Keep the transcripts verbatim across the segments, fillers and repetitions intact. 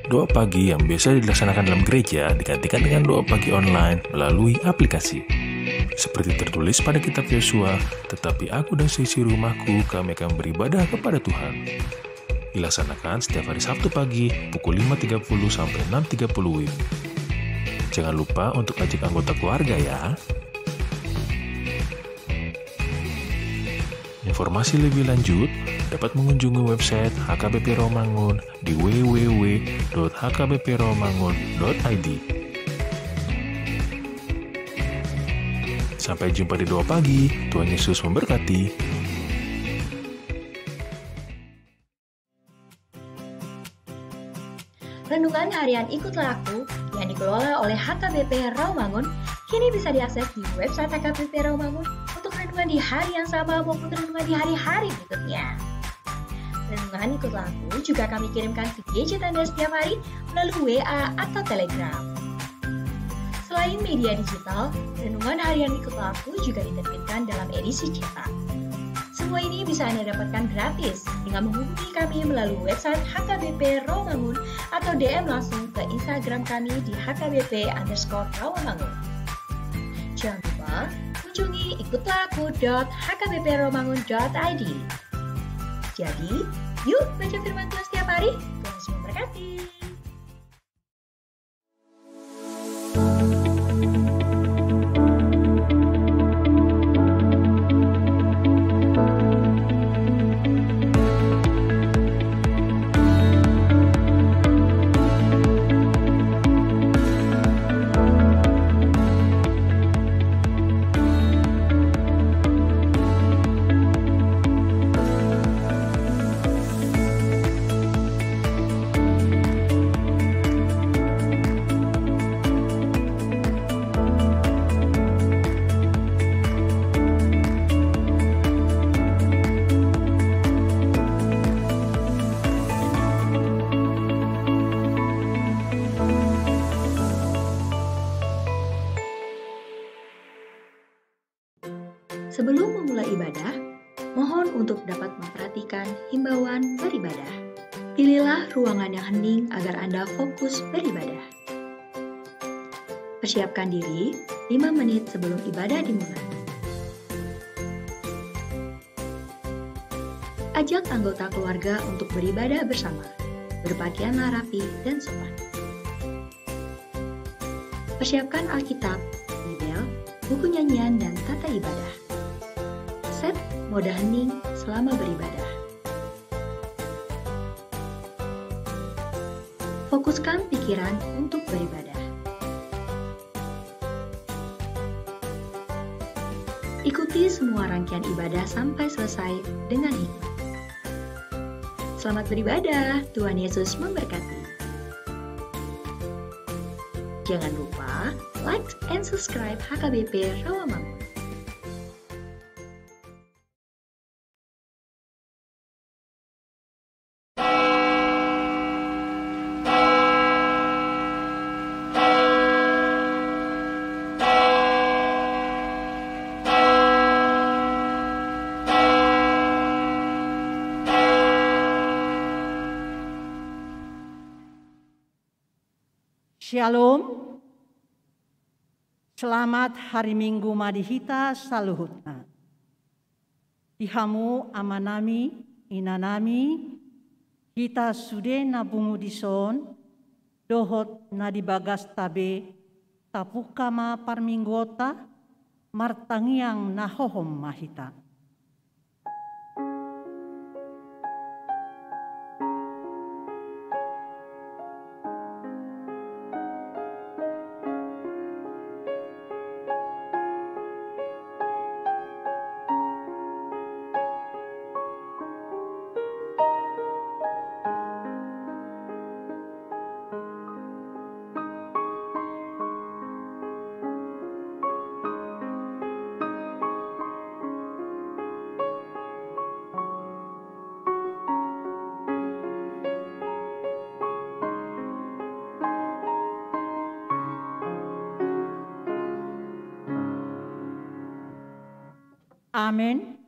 Doa pagi yang biasa dilaksanakan dalam gereja digantikan dengan doa pagi online melalui aplikasi. Seperti tertulis pada kitab Yosua, "Tetapi aku dan seisi rumahku, kami akan beribadah kepada Tuhan." Dilaksanakan setiap hari Sabtu pagi pukul lima tiga puluh sampai enam tiga puluh W I B. Jangan lupa untuk ajak anggota keluarga ya. Informasi lebih lanjut dapat mengunjungi website H K B P Rawamangun di w w w dot h k b p rawamangun dot i d. Sampai jumpa di Doa Pagi. Tuhan Yesus memberkati. Renungan Harian Ikutlah Aku yang dikelola oleh H K B P Rawamangun kini bisa diakses di website H K B P Rawamangun untuk renungan di hari yang sama maupun renungan di hari-hari berikutnya. Renungan Ikutlah Aku juga kami kirimkan ke gadget Anda setiap hari melalui W A atau Telegram. Selain media digital, Renungan Harian Ikutlah Aku juga diterbitkan dalam edisi cetak. Semua ini bisa Anda dapatkan gratis dengan menghubungi kami melalui website H K B P Rawamangun atau D M langsung ke Instagram kami di H K B P underscore Rawamangun. Jangan lupa kunjungi ikutlah aku dot h k b p rawamangun dot i d. Jadi, yuk baca firman Tuhan setiap hari. Tuhan Yesus memberkati. Sebelum memulai ibadah, mohon untuk dapat memperhatikan himbauan beribadah. Pilihlah ruangan yang hening agar Anda fokus beribadah. Persiapkan diri lima menit sebelum ibadah dimulai. Ajak anggota keluarga untuk beribadah bersama. Berpakaianlah rapi dan sopan. Persiapkan Alkitab, Bibel, buku nyanyian, dan tata ibadah. Set mode hening selama beribadah. Fokuskan pikiran untuk beribadah. Ikuti semua rangkaian ibadah sampai selesai dengan hikmat. Selamat beribadah, Tuhan Yesus memberkati. Jangan lupa like and subscribe H K B P Rawamangun. Shalom. Selamat hari Minggu ma di hita saluhutna. Di hamu amanami, inanami, hita sude na pungu dison, dohot na di bagasta be, tapungka ma parmingguonta, martangiang na hohom ma hita. Amen.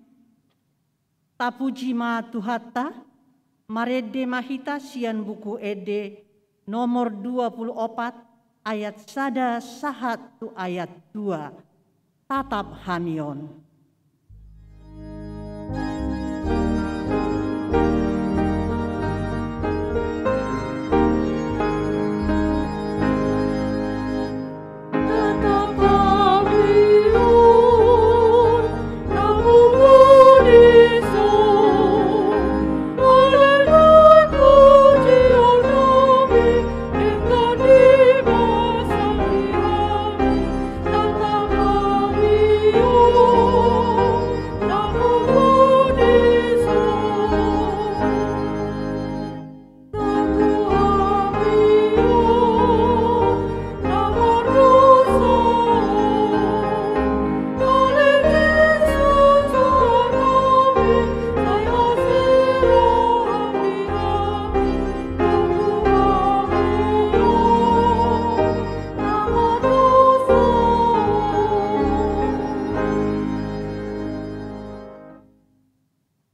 Tapuji ma Tuhanta, marende ma hita sian Buku Ende nomor dua puluh opat, ayat sada sahat tu ayat dua. Tatap hami on.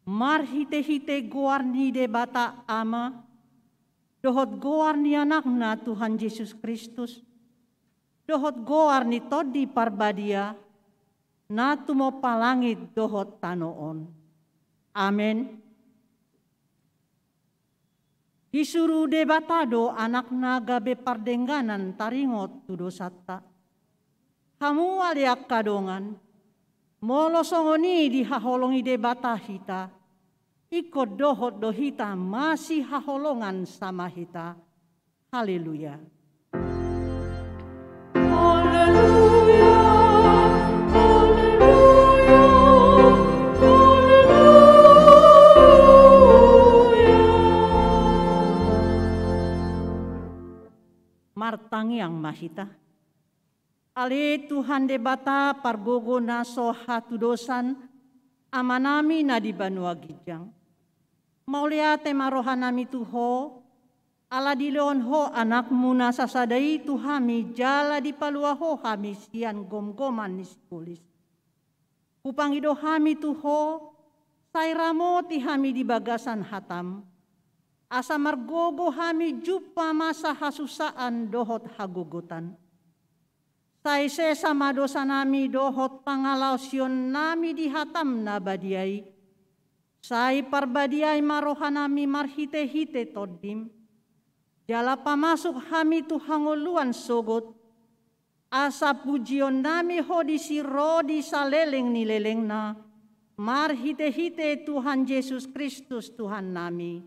Marhitehite goar ni Debata Ama, dohot goar ni Anakna Tuhan Jesus Kristus, dohot goar ni Tondi Parbadia, na tumompa langit dohot tano on. Amen. Disuru Debata do Anakna gabe pardengganan taringot tu dosanta. Hamu ale angka dongan, molo songon i dihaholongi Debata hita, ingkon dohot do hita masihaholongan sama hita. Haleluya. Haleluya, haleluya, haleluya. Martangiang ma hita. Ale Tuhan Debata pargogo na so hatudosan, Amanami na di banua ginjang. Mauliate ma rohanami tu Ho, ala dilehon Ho Anakmu na sasada i tu hami jala dipalua Ho hami sian gomgoman ni sibolis. Hupangido hami tu Ho, sai ramoti hami di bagasan hataM, asa margogo hami jumpa masa hasusaan dohot hagogotan. Sai sesa ma dosanami dohot pangalaosionnami di hataM na badia i. Sai parbadiai ma rohanami marhitehite TondiM. Jala pamasuk hami tu hangoluan sogot, asa pujionnami Ho disi ro di saleleng ni lelengna, marhitehite Tuhan Jesus Kristus Tuhannami.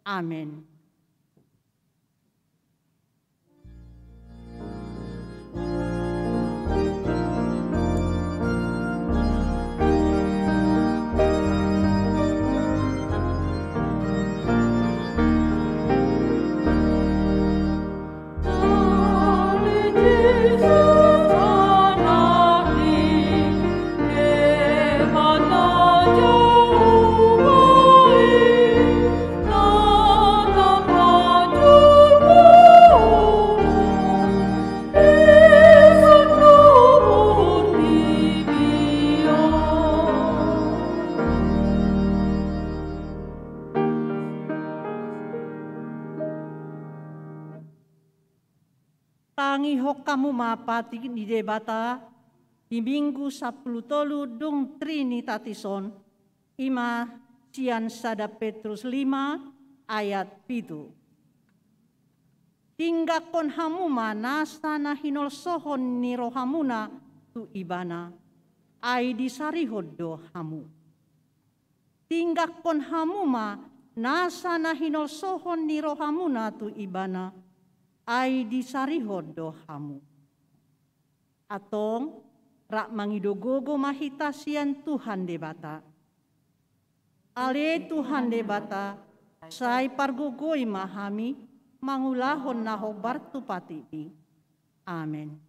Amen. Tangihon hamu ma patik ni Debata di Minggu sampulu tolu dung Trinitatis on, i ma sian sada Petrus lima ayat pitu. Tinggangkon hamu ma nasa na hinolsohon ni rohamuna tu Ibana, ai disarihon do hamu. Tinggangkon hamu ma nasa na hinolsohon ni rohamuna tu Ibana, ai disarihon do hamu. Antong, rap mangido gogo ma hita sian Tuhan Debata. Ale Tuhan Debata, sai pargogoi ma hami mangulahon na hombar tu patikMi. Amen.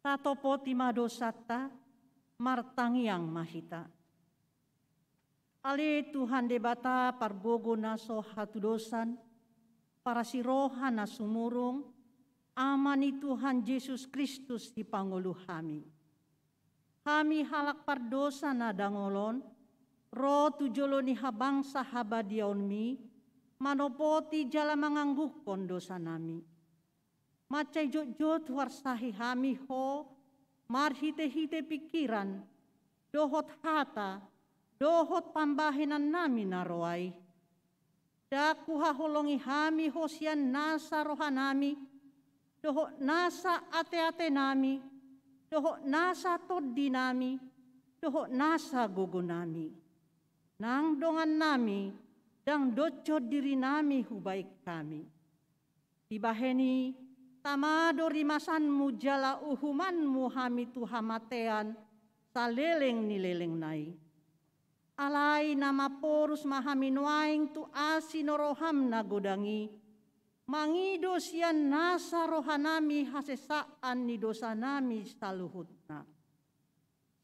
Tatopoti ma dosanta, martangiang ma hita. Ale Tuhan Debata pargogo na so hatudosan, parasi roha na sumurung, Ama ni Tuhan Jesus Kristus sipangolu hami. Hami halak pardosa na dangol on, ro tu jolo ni habangsa habadiaonmi, manopoti jala manganggungkon dosanami. Mansai jotjot huarsahi hami ho, marhitehite pingkiran, dohot hata, dohot pambahenannami na ro ai. Ndang huhaholongi hami ho sian nasa rohanami, dohot nasa ateatenami, dohot nasa tondinami, dohot nasa gogonami. Nang dongannami, ndang doshon dirinami hubahen hami. Dibahen i, tama do rimasanmu jala uhumanmu hami tu hamatean, saleleng ni lelengna i. Alai na mamporus ma hami nuaeng tu asi ni roham na godang i, mangido sian nasa rohanami hasesaan ni dosanami saluhutna.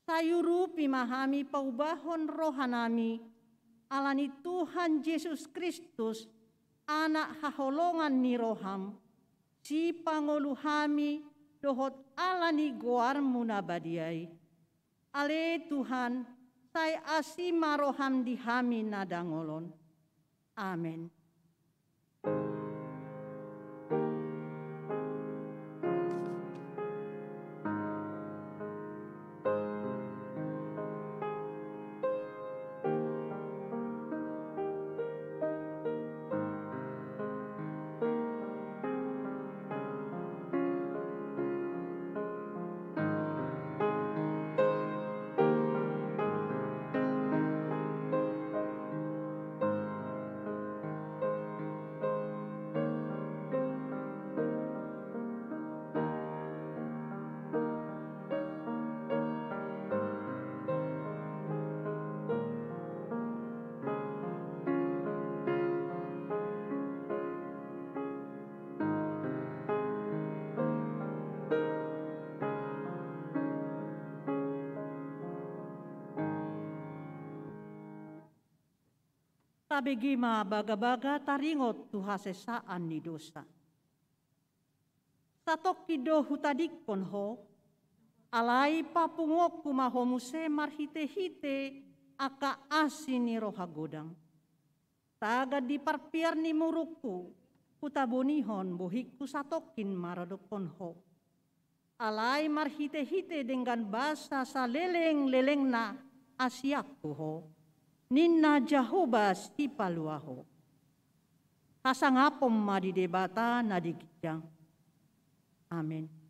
Sai urupi ma hami paubahon rohanami, ala ni Tuhan Jesus Kristus, Anak haholongan ni roham, sipangolu hami dohot ala ni goarmu na badia i. Ale Tuhan, sai asi ma roham di hami na dangol on. Amen. Tabege ma bagabaga taringot tu hasesaan ni dosa. Satongkin do hutadingkon ho, alai papunguonku ma ho muse marhitehite angka asi ni roha godang. Tagan di parpiar ni murukku, hutabonihon bohingku satongkin maradophon ho. Alai marhitehite denggan basa saleleng-lelengna asianku ho, ninna Jahowa Sipalua ho. Hasangapon ma di Debata na di ginjang. Amen.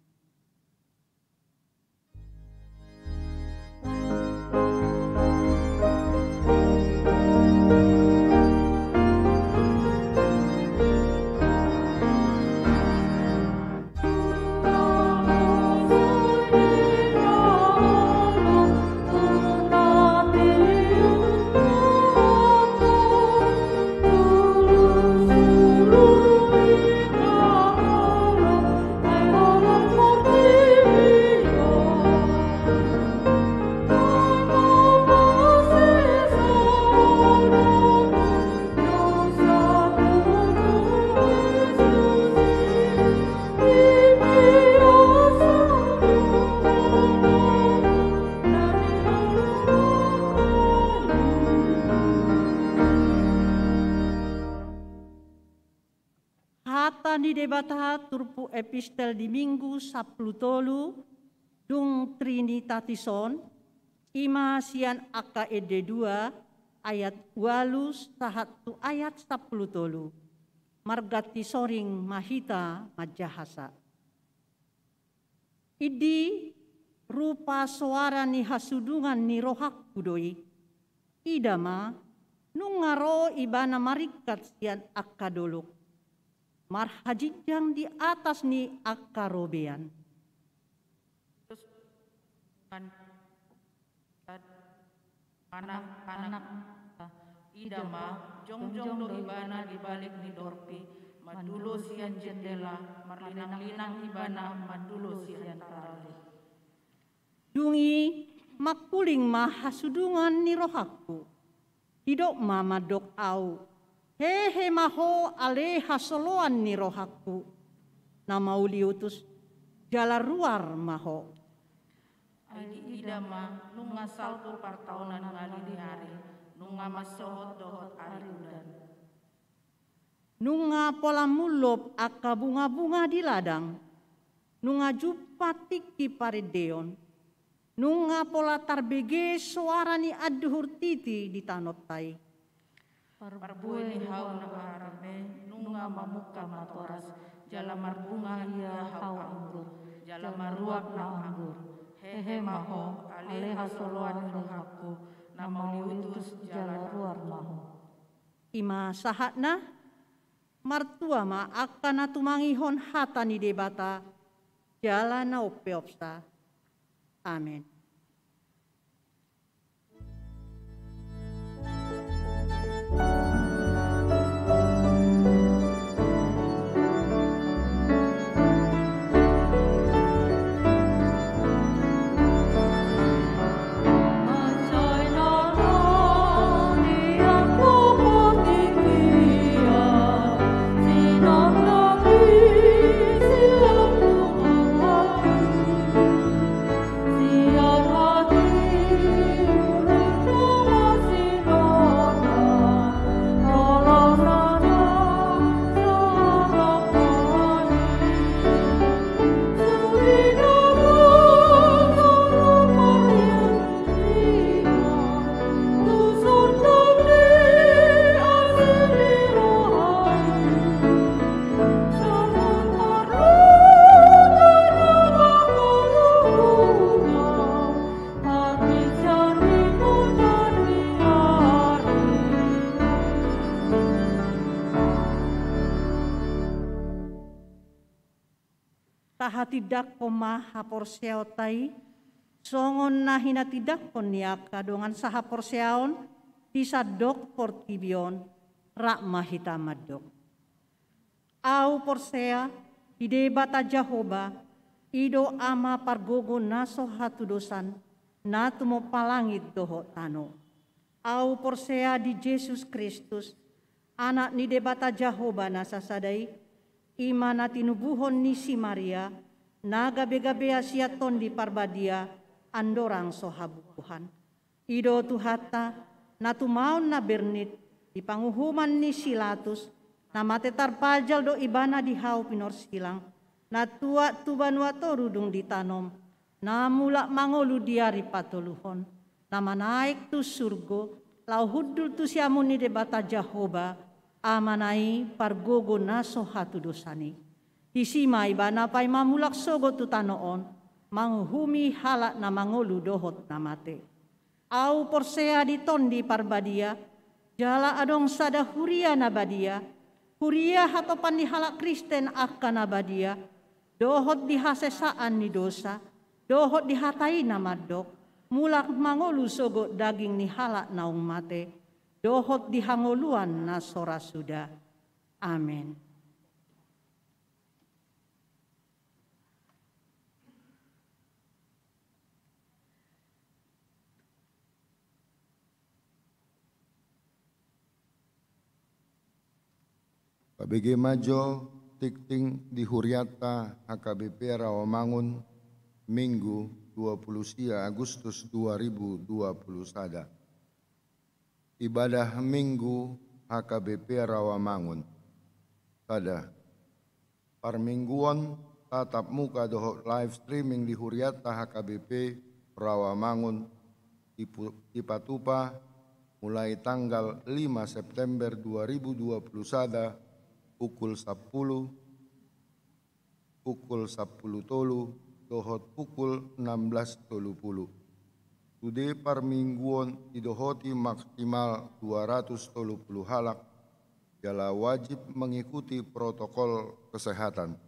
Hata ni Debata turpuk epistel di Minggu sampulu tolu, dung Trinitatis on, i ma sian angka Ende dua ayat ualu sahat tu ayat sampulu tolu. Marganti soring ma hita manjahasa. Indi, rupa soara ni hasudungan ni rohangku do i. Ida ma, nunga ro Ibana maringkat sian angka dolok, marhajinjang di atas ni angka robean. Anak-anak, ida ma, jongjong do Ibana di balik ni dorpi, mandulo sian jendela, marlinang-linang Ibana mandulo sian tarali. Dung i mangkuling ma hasudungan ni rohangku. Didok ma mandok ahu, hehe ma ho ale hasoloan ni rohangku. Na mauliutus jala ruar ma ho. Ai diida ma, nunga salpu partaonan ngali ni ari, nunga mansohot dohot ari udan. Nunga pola mullop angka bunga-bunga di ladang, nunga jumpang tingki parendeon, nunga pola tarbege soara ni anduhur titi di tanon tai. Parbue ni hau na marame, nunga mamungka matoras, jala marbunga ia hau anggur, jala maruak na anggur. Hehe ma ho, ale hasoloan ni rohangku, na mauliutus jala ruar ma ho. I ma sahatna. Martua ma angka na tumangihon hata ni Debata, jala na umpeopsa. Amen. Tahatindangkon ma haporseaonta i, songon na hinatindangkon ni angka dongan sahaporseaon di sandok portibi on. Rap ma hita mandok. Ahu porsea di Debata Jahowa, i do Ama pargogo na so hatudosan, na tumompa langit dohot tano. Ahu porsea di Jesus Kristus, Anak ni Debata Jahowa na sasada i, i ma na tinubuhon ni si Maria, na gabe-gabea sian Tondi Parbadia, andorang so habubuhan. I do Tuhanta, na tumaon na bernit, di panguhuman ni si Latus, na mate tarpajal do ibana di hau pinorsilang, na tuat tu banua toru dung ditanom, na mulak mangolu di ari patoluhon, na manaek tu surgo, laho hundul tu siamun ni Debata Jahowa, Amana i pargogo na so hatudosan i. Disi ma ibana paima mulak sogot tu tano on, manguhumi halak na mangolu dohot na mate. Ahu porsea di Tondi Parbadia, jala adong sada huria na badia, huria hatopan ni halak Kristen angka na badia, dohot di hasesaan ni dosa, dohot di hata i na mandok, mulak mangolu sogot daging ni halak naung mate, dohot di hangoluan na so ra suda. Amen. Pabege ma jo tingting di hurianta H K B P Rawamangun, Minggu dua puluh sia Agustus dua ribu dua puluh sada. Ibadah Minggu H K B P Rawamangun. Sada. Parmingguon tatap muka dohot live streaming di hurianta H K B P Rawamangun dipu-, dipatupa mulai tanggal lima September dua ribu dua puluh sada pukul sampulu, pukul sampulu tolu dohot pukul enam belas tolu puluh. Sude parmingguon didohoti maksimal dua ratus tolu puluh halak, jala wajib mengikuti protokol kesehatan.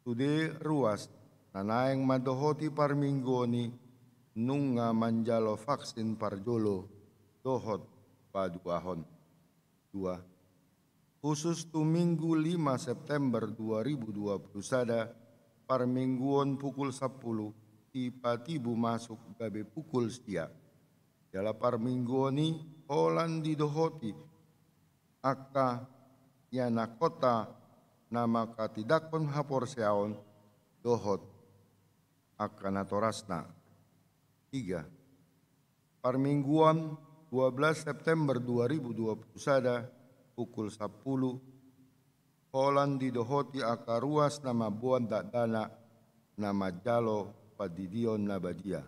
Sude ruas na naeng mandohoti parmingguon i nunga manjalo vaksin parjolo dohot paduahon. Dua. Khusus tu Minggu lima September dua ribu dua puluh sada, parmingguon pukul sampulu, dipatibu masuk gabe pukul sia. Jala parmingguon i holan didohoti angka ianakhonta na manghatindanghon haporseaon dohot angka natorasna. Tiga. Parmingguon dua belas September dua ribu dua puluh sada, pukul sampulu, holan didohoti angka ruas na mamboan dakdanak na manjalo pandidion na badia.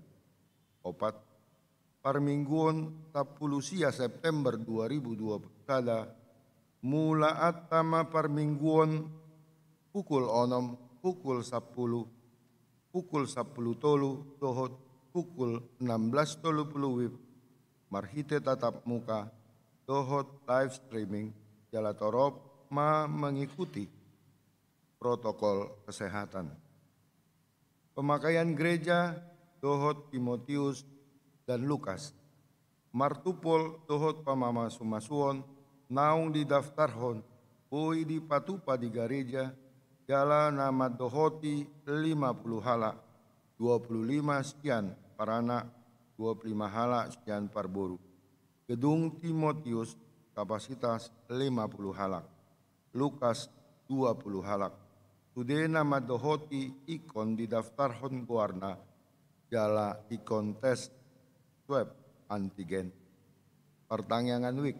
Opat. Parmingguon sampulu sia September dua ribu dua puluh sada, mulaanta ma parmingguon pukul onom, pukul sampulu, pukul sampulu tolu dohot pukul enam belas tolu puluh WIB marhite tatap muka dohot live streaming, jala torop ma mengikuti protokol kesehatan. Pemakaian gereja dohot Timotius dan Lukas. Martumpol dohot pamasu-masuon naung didaftarhon boi dipatupa di gareja, jala na mandohoti lima puluh halak, dua puluh lima sian paranak, dua puluh lima halak sian parboru. Gedung Timotius kapasitas lima puluh halak, Lukas dua puluh halak. Sude na mandohoti ingkon didaftarhon goarna jala ingkon tes swab antigen. Partangiangan WIB.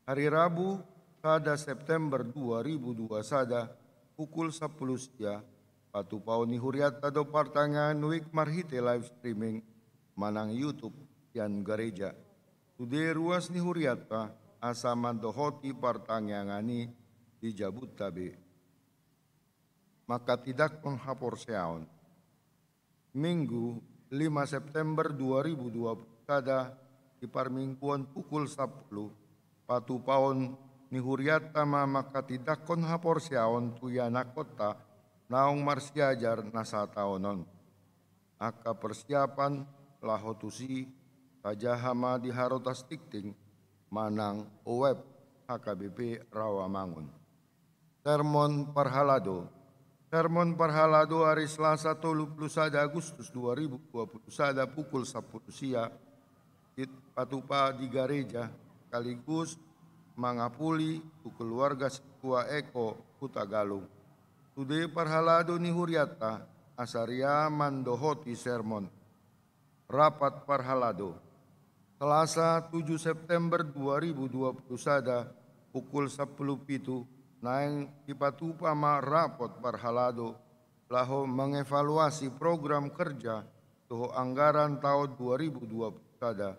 Hari Rabu, sada September dua ribu dua sada, pukul sampulu sia, patupaon ni hurianta do partangiangan WIB marhite live streaming manang YouTube sian gareja. Sude ruas ni hurianta asa mandohoti partangiangan i di jabunta be. Manghatindanghon haporseaon. Minggu, lima September dua ribu dua puluh sada, di parmingguon pukul sampulu, patupaon ni hurianta ma manghatindanghon haporseaon tu ianakhonta naung marsiajar na sataon on. Angka persiapan laho tusi tajaha ma di Harotas Tingting manang web H K B P Rawamangun. Sermon parhalado. Sermon parhalado ari Selasa tolu puluh sada Agustus dua ribu dua puluh sada pukul sampulu sia, dipatupa di gareja, sekaligus mangapuli tu keluarga sintua Eko Hutagalung. Sude parhalado ni hurianta asa ria mandohoti sermon. Rapat parhalado. Selasa tujuh September dua ribu dua puluh sada, pukul sampulu pitu, naeng dipatupa ma rapot parhalado laho mengevaluasi program kerja dohot anggaran taon dua ribu dua puluh sada.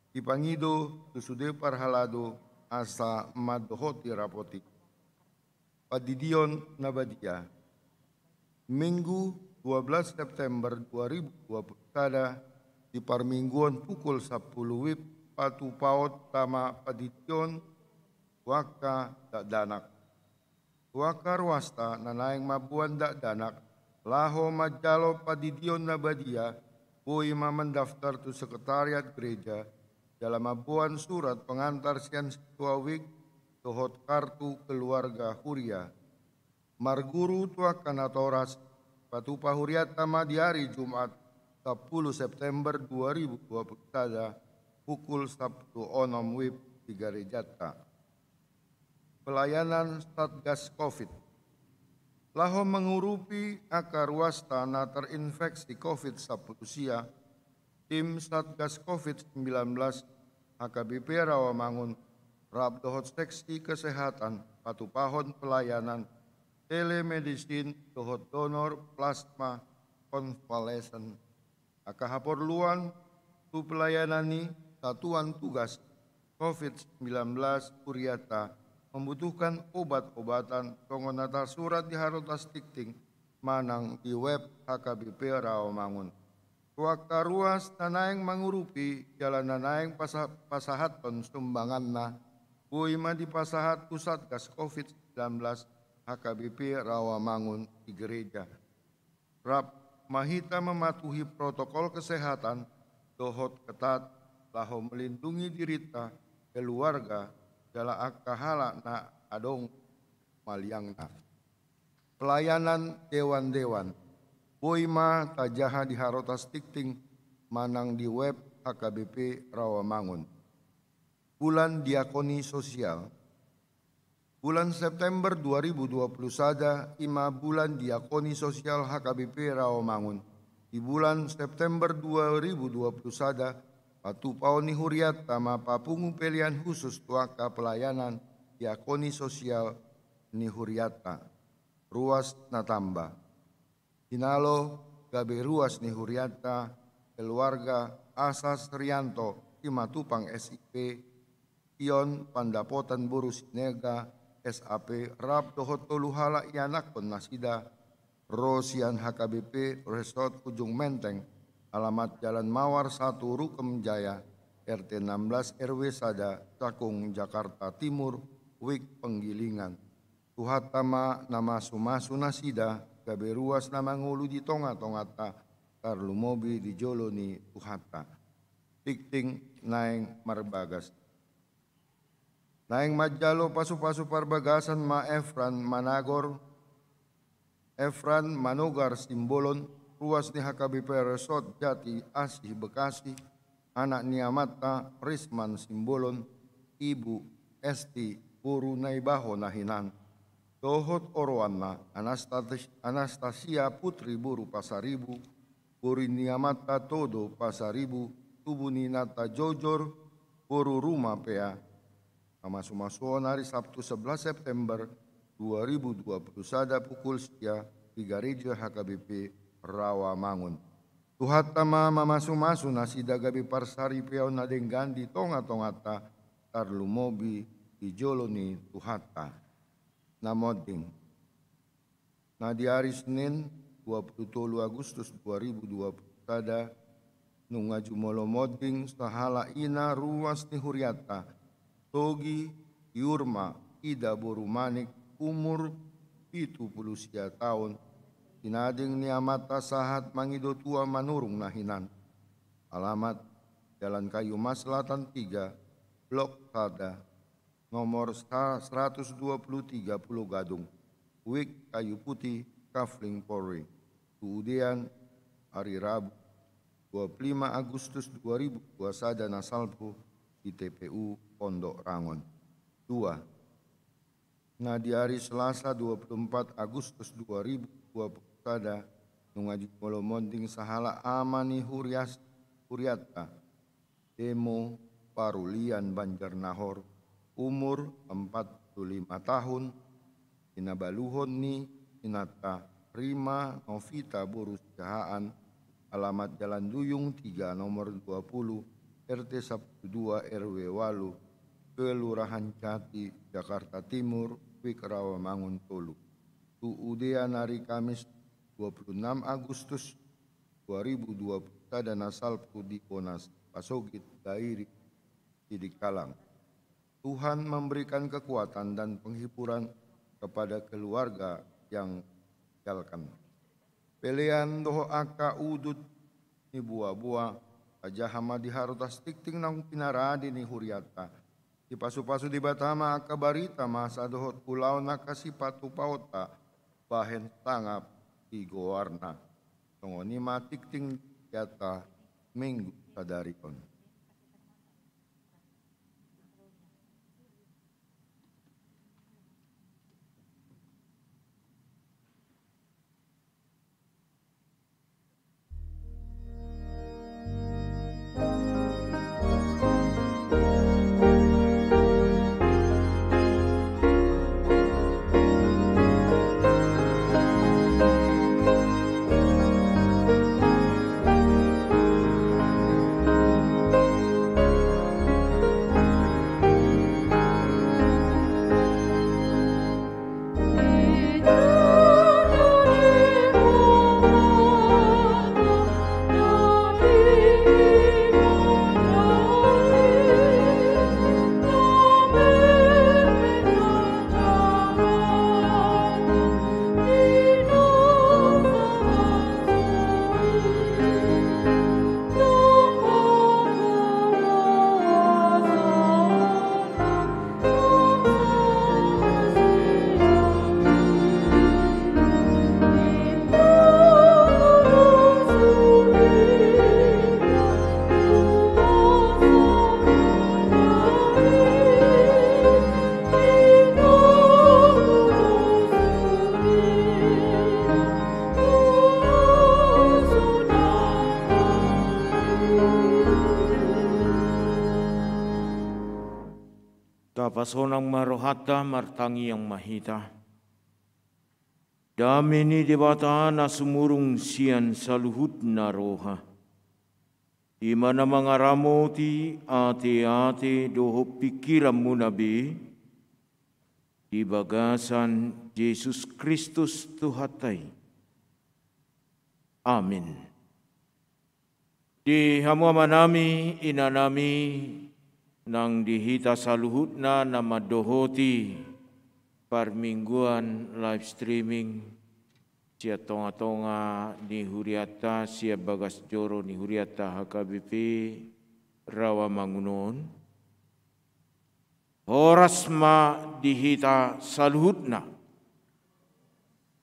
Dipangido tu sude parhalado asa mandohoti rapot i. Pandidion na badia. Minggu, dua belas September dua ribu dua puluh sada, di parmingguon pukul sampulu WIB patupaonta ma pandidion tu angka dakdanak. Tu angka ruasta na naeng mamboan dakdanak laho manjalo pandidion na badia, boi ma mandaftar tu sekretariat gereja jala mamboan surat pengantar sian sintua WIB dohot kartu keluarga huria. Marguru tu angka natoras, patupa hurianta ma di ari Jumat, sampulu September dua ribu dua puluh sada, pukul sampulu onom WIB di garejanta. Pelayanan Satgas Covid. Laho mangurupi angka ruasta na terinfeksi Covid sampulu sia, tim Satgas Covid sembilan belas H K B P Rawamangun rap dohot seksi kesehatan patupahon pelayanan telemedicine dohot donor plasma konvalesen. Angka haporluan tu pelayanan i, satuan tugas Covid sembilan belas hurianta membutuhkan obat-obatan songon na tarsurat di Harotas Tingting manang di web H K B P Rawamangun. Tu angka ruas na naeng mangurupi jala na naeng pasa-, pasahathon sumbanganna, boi ma dipasahat tu Satgas Covid sembilan belas H K B P Rawamangun di gereja. Rap ma hita mematuhi protokol kesehatan dohot ketat laho melindungi dirinta, keluarga, jala angka halak na adong maliangna. Pelayanan dewan-dewan. Boi ma tajaha di harotas tingting manang di web H K B P Rawamangun. Bulan Diakoni Sosial. Bulan September dua ribu dua puluh sada i ma bulan Diakoni Sosial H K B P Rawamangun. Di bulan September dua ribu dua puluh sada, patupaon ni huriatta ma papungu pelean husus tu angka pelayanan diakoni sosial ni huriatta. Ruas na tamba. Hinalo gabe ruas ni huriatta, keluarga Asas Rianto Simatupang S I P, Sion Pandapotan boru Sinega S A P, rap dohot tolu halak ianakhon nasida, ro sian H K B P Resort Ujung Menteng, alamat Jalan Mawar satu, Rukem Jaya, R T enam belas R W sada, Cakung, Jakarta Timur, Wijk Penggilingan. Tuhanta ma na masumasu nasida, gabe ruas na mangolu di tongatonganta, tarlumobi di jolo ni Tuhanta. Tingting naeng marbagas. Naeng manjalo pasupasu parbagasan ma Efran Managor, Efran Manogar Simbolon, ruas ni H K B P Resort Jati Asih Bekasi, anak ni amanta Risman Simbolon, ibu Esti boru Naibaho na hinan, dohot oroanna Anastas-, Anastasia Putri boru Pasaribu, boru ni amanta Todo Pasaribu, tubu ni inanta Jojor boru Rumapea. Pamasumasuon ari Sabtu sebelas September dua ribu dua puluh sada pukul sia di gareja H K B P Rawamangun. Tuhanta ma mamasumasu nasida gabe parsaripeon na denggan di tongatonganta, tarlumobi di jolo ni Tuhanta. Na monding. Na di ari Senin, dua puluh tolu Agustus dua ribu dua puluh sada, nunga jumolo monding sahalak ina ruas ni huriatta, Togi Yurma Ida boru Manik, umur pitu puluh sia taon, sinading ni amanta sahat mangido tua Manurung na hinan. Alamat Jalan Kayu Mas Selatan tiga, Blok sada, nomor sa-, seratus dua puluh tiga Pulo Gadung, Wijk Kayu Putih, Kafling, Polri. Tu udean ari Rabu, dua puluh lima Agustus dua ribu dua puluh sada na salpu di T P U Pondok Rangon. Dua. Na di ari Selasa, dua puluh empat Agustus dua ribu dua puluh sada, nunga jumolo monding sahalak ama ni hurias-, huriatta, Demo Parulian Banjarnahor, umur empat puluh lima tahun, pinabaluhon ni inanta Rima Novita boru Siahaan, alamat Jalan Duyung tiga, nomor dua puluh, R T sapuluh dua, R W walu, Kelurahan Jati, Jakarta Timur, Wijk Rawamangun tolu. Tu udean ari Kamis, dua puluh enam Agustus dua ribu dua puluh sada na salpu di Bonas Pasogit, Dairi, Sidikalang. Tuhan memberikan kekuatan dan penghiburan kepada keluarga yang ditinggalkan. Pelean dohot angka udut ni boaboa, tajaha ma di harotas tingting naung pinarade ni huriatta. Dipasupasu Debata ma angka barita masa dohot ulaon angka sipatupaonta bahen sangap di goarna. Songon i ma tingting hata Minggu sadari on. Sonang ma rohanta, martangiang ma hita. Dame ni Debata na sumurung sian saluhutna roha, i ma na mangaramoti ateate dohot pingkiranmuna be, di bagasan Jesus Kristus Tuhanta i. Amin. Di hamu amanami, inanami, nang di hita saluhutna na mandohoti parmingguan live streaming sian tongatonga ni hurianta, sian bagas joro ni hurianta H K B P Rawamangun on. Horas ma di hita saluhutna.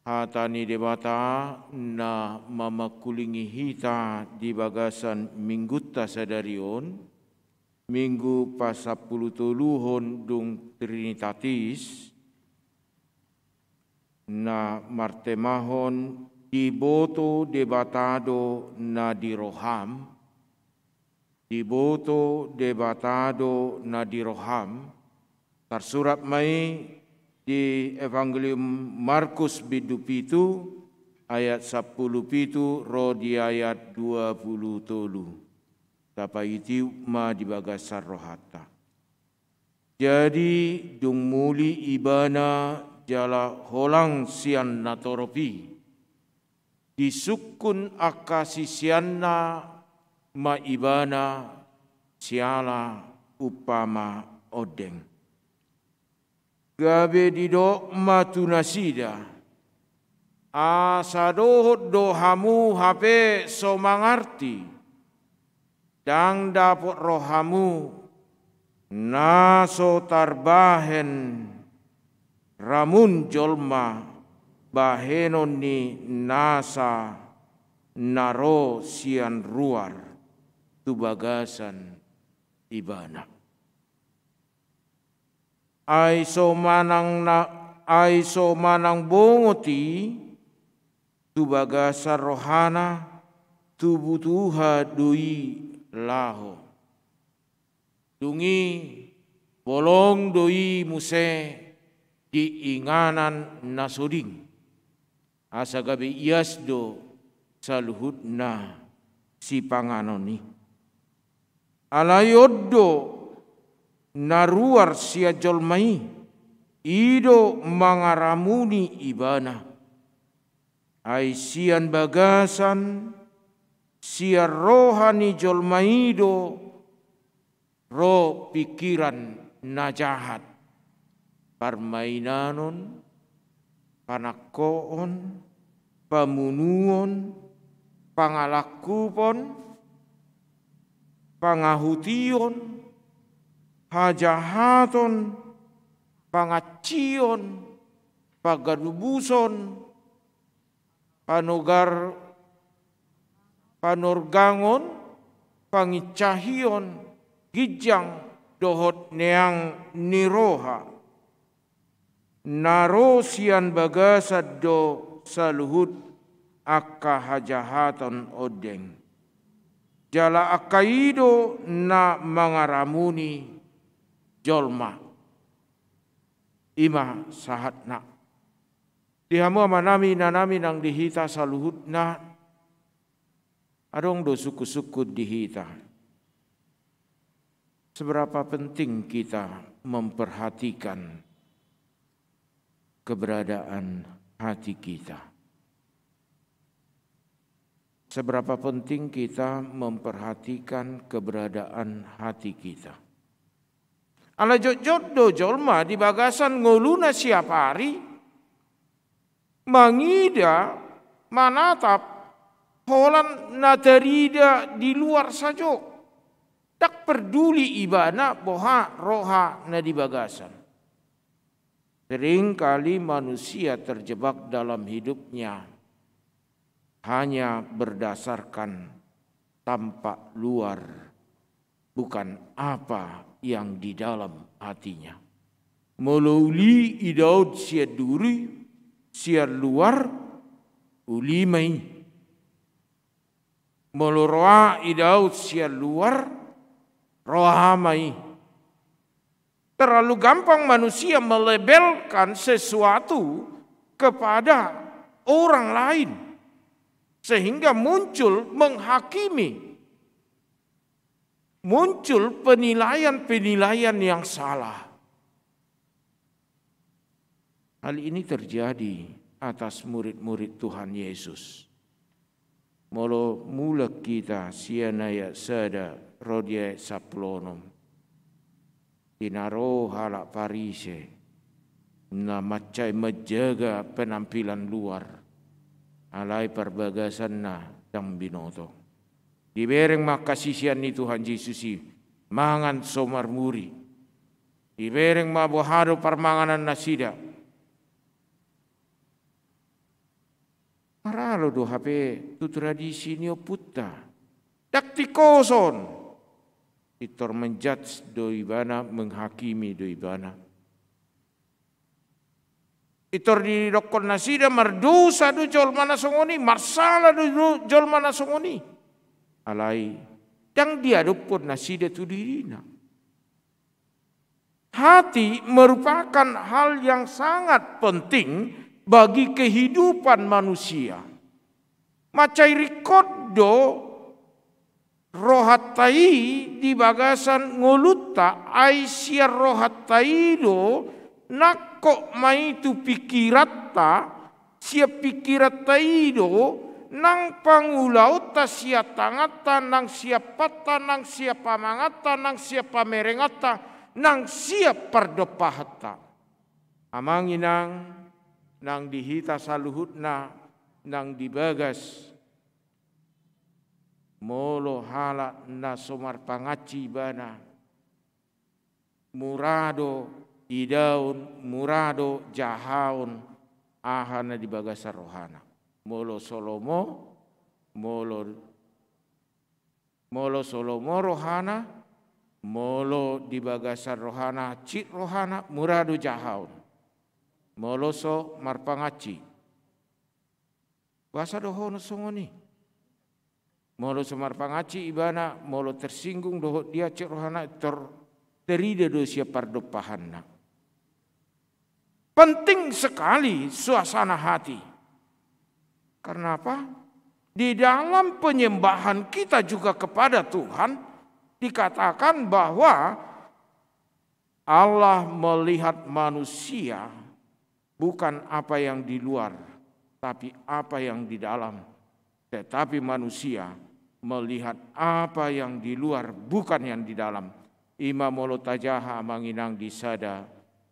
Hata ni Debata na mamangkulingi hita di bagasan minggunta sadari on, Minggu pasampulutoluhon dung Trinitatis, na martemahon diboto Debata do na di roham, diboto Debata do na di roham, tarsurat ma i di Evangelium Markus bindu pitu ayat sampulu pitu ro di ayat dua pulu tolu. Tapaihutihut ma di bagasan rohanta. Jadi dung muli ibana jala holang sian natorop i, disungkun angka siseanna ma ibana siala umpama ondeng. Gabe didok ma tu nasida: Asa dohot do hamu hape so mangarti, ndang dapot rohamu na so tarbahen ramun jolma bahenon ni nasa na ro sian ruar tu bagasan ibana. Ai so manang na, ai so manang bongot i tu bagasan rohana, tubu tuha do i laho. Dung i bolong do i muse di inganan na so ding. Asa gabe ias do saluhutna sipanganon i. Alai on do na ruar sian jolma i, i do mangaramuni ibana. Ai sian bagasan, sian roha ni jolma i do ro pingkiran na jahat, parmainanon, panangkoon, pamunuon, pangalangkupon, pangahution, hajahaton, pangansion, pagadubuson, panogar, panorgangon, pangincahion, ginjang dohot neang ni roha. Na ro sian bagasan do saluhut angka hajahaton ondeng. Jala angka i do na mangaramuni jolma. I ma sahatna. Di hamu amanami, inanami, nang di hita saluhutna, adong do sungkunsungkun di hita. Seberapa penting kita memperhatikan keberadaan hati kita? Seberapa penting kita memperhatikan keberadaan hati kita? Ala jotjot do jolma di bagasan ngoluna siap ari mangida, manatap holan na tarida di luar sajo. Ndang parduli ibana boha roha na di bagasan. Seringkali manusia terjebak dalam hidupnya hanya berdasarkan tampak luar, bukan apa yang di dalam hatinya. Molo uli idaon sian duri, sian luar, uli ma i. Molo roha idaon sian luar, roha ma i. Terlalu gampang manusia melabelkan sesuatu kepada orang lain, sehingga muncul menghakimi, muncul penilaian-penilaian yang salah. Hal ini terjadi atas murid-murid Tuhan Yesus. Molo mulak hita sian ayat sada ro di ayat sampulu onom. Di na ro halak Parise, na mansai manjaga penampilan luar, alai parbagasanna ndang binoto. Dibereng ma angka sisean ni Tuhan Jesus i mangan so marmuri. Dibereng ma boha do parmanganan nasida. Maralo do hape tu tradisi ni ompunta. Ndang tingkos on. Pintor menjudge do ibana, menghakimi do ibana. Pintor didokkon nasida mardosa do jolma na songon i, marsala do jolma na songon i. Alai ndang diadophon nasida tu dirina. Hati merupakan hal yang sangat penting bagi kehidupan manusia. Mansai ringkot do rohanta i di bagasan ngolunta, ai sian rohanta i do nangkok ma i tu pingkiranta, sian pingkiranta i do nang pangulaonta, sian tanganta, nang sian panta, nang sian pamanganta, nang sian pamerenganta, nang sian pardompahanta. Amang inang, nang di hita saluhutna, nang di bagas, molo halak na so marpangansi ibana, mura do idaon, mura do jahaon aha na di bagasan rohana. Molo so lomo, molo, molo so lomo rohana, molo di bagasan rohana hansit rohana, mura do jahaon. Molo so marpangansi. Boasa dohonon songon i? Molo so marpangansi ibana, molo tersinggung dohot dia, hansit rohana, tor terida do sian pardompahanna. Penting sekali suasana hati. Karena apa? Di dalam penyembahan kita juga kepada Tuhan, dikatakan bahwa Allah melihat manusia bukan apa yang di luar, tapi apa yang di dalam. Tetapi manusia melihat apa yang di luar, bukan yang di dalam. I ma molo tajaha amang inang di sada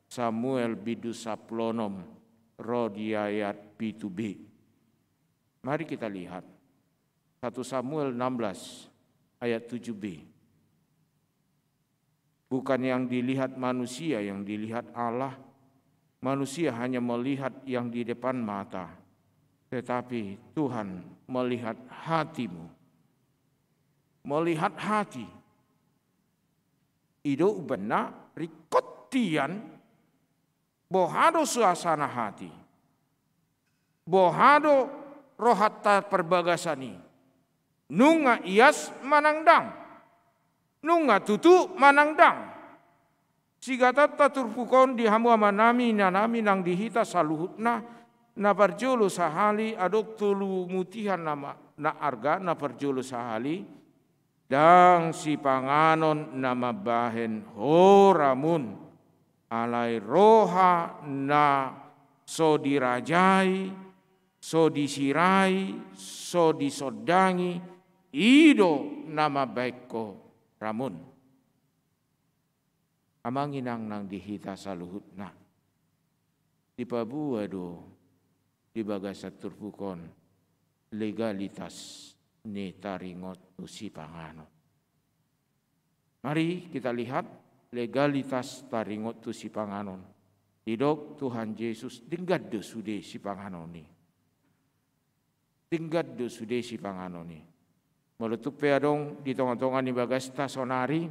Samuel bindu sampulu onom ro di ayat pitu b. Mari kita lihat satu Samuel enam belas ayat tujuh b. Bukan yang dilihat manusia yang dilihat Allah. Manusia hanya melihat yang di depan mata, tetapi Tuhan melihat hatimu. Melihat hati. I do umbahen na ringkot hian, boha do suasana hati. Boha do rohanta parbagasan i. Nunga ias manang ndang. Nunga tutu manang ndang. Sigatanta turpuk on di hamu amanami, inanami nang di hita saluhutna, na parjolo sahali adong tolu mutihan na ma-, na arga, na parjolo sahali, ndang sipanganon na mambahen ho ramun, alai roha na so dirajai, so disirai, so disondangi, i do na mambahen ho ramun. Amang inang nang di hita saluhutna. Dipaboa do di bagasan turpuk on legalitas ni taringot tu sipanganon. Mari kita lihat legalitas taringot tu sipanganon. Didok Tuhan Jesus, denggan do sude sipanganon i. Denggan do sude sipanganon i. Molo tung pe adong di tonga-tonga ni bagasta saonari,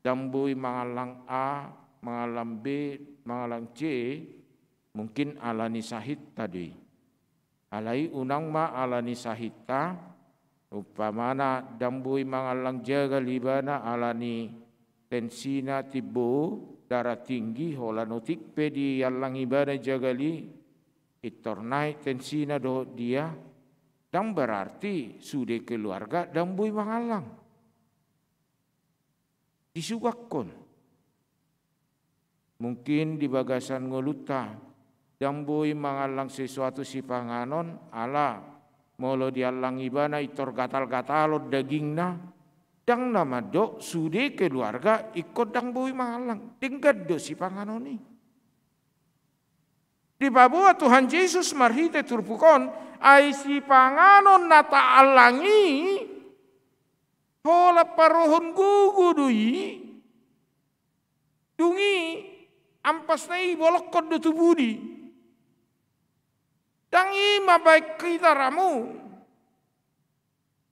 ndang boi mangallang A, mangallang B, mangallang C, mungkin ala ni sahitta do i. Alai unang ma ala ni sahitta, umpamana ndang boi mangallang jagal ibana ala ni tensina timbo, darah tinggi, holan otik pe diallang ibana jagal i, pintor naek tensina dohot dia, ndang berarti sude keluarga ndang boi mangallang. Disugangkon. Mungkin di bagasan ngolunta, ndang boi mangallang sesuatu sipanganon, ala molo diallang ibana pintor gatal-gatalon dagingna, ndang na mandok sude keluarga ingkon ndang boi mangallang, denggan do sipanganon i. Dipaboa Tuhan Jesus marhite turpuk on, ai sipanganon na taallang i, holan parohon gogo do i, dung i ampasna i bolongkon do tu pudi. Ndang i mambaen hita ramun.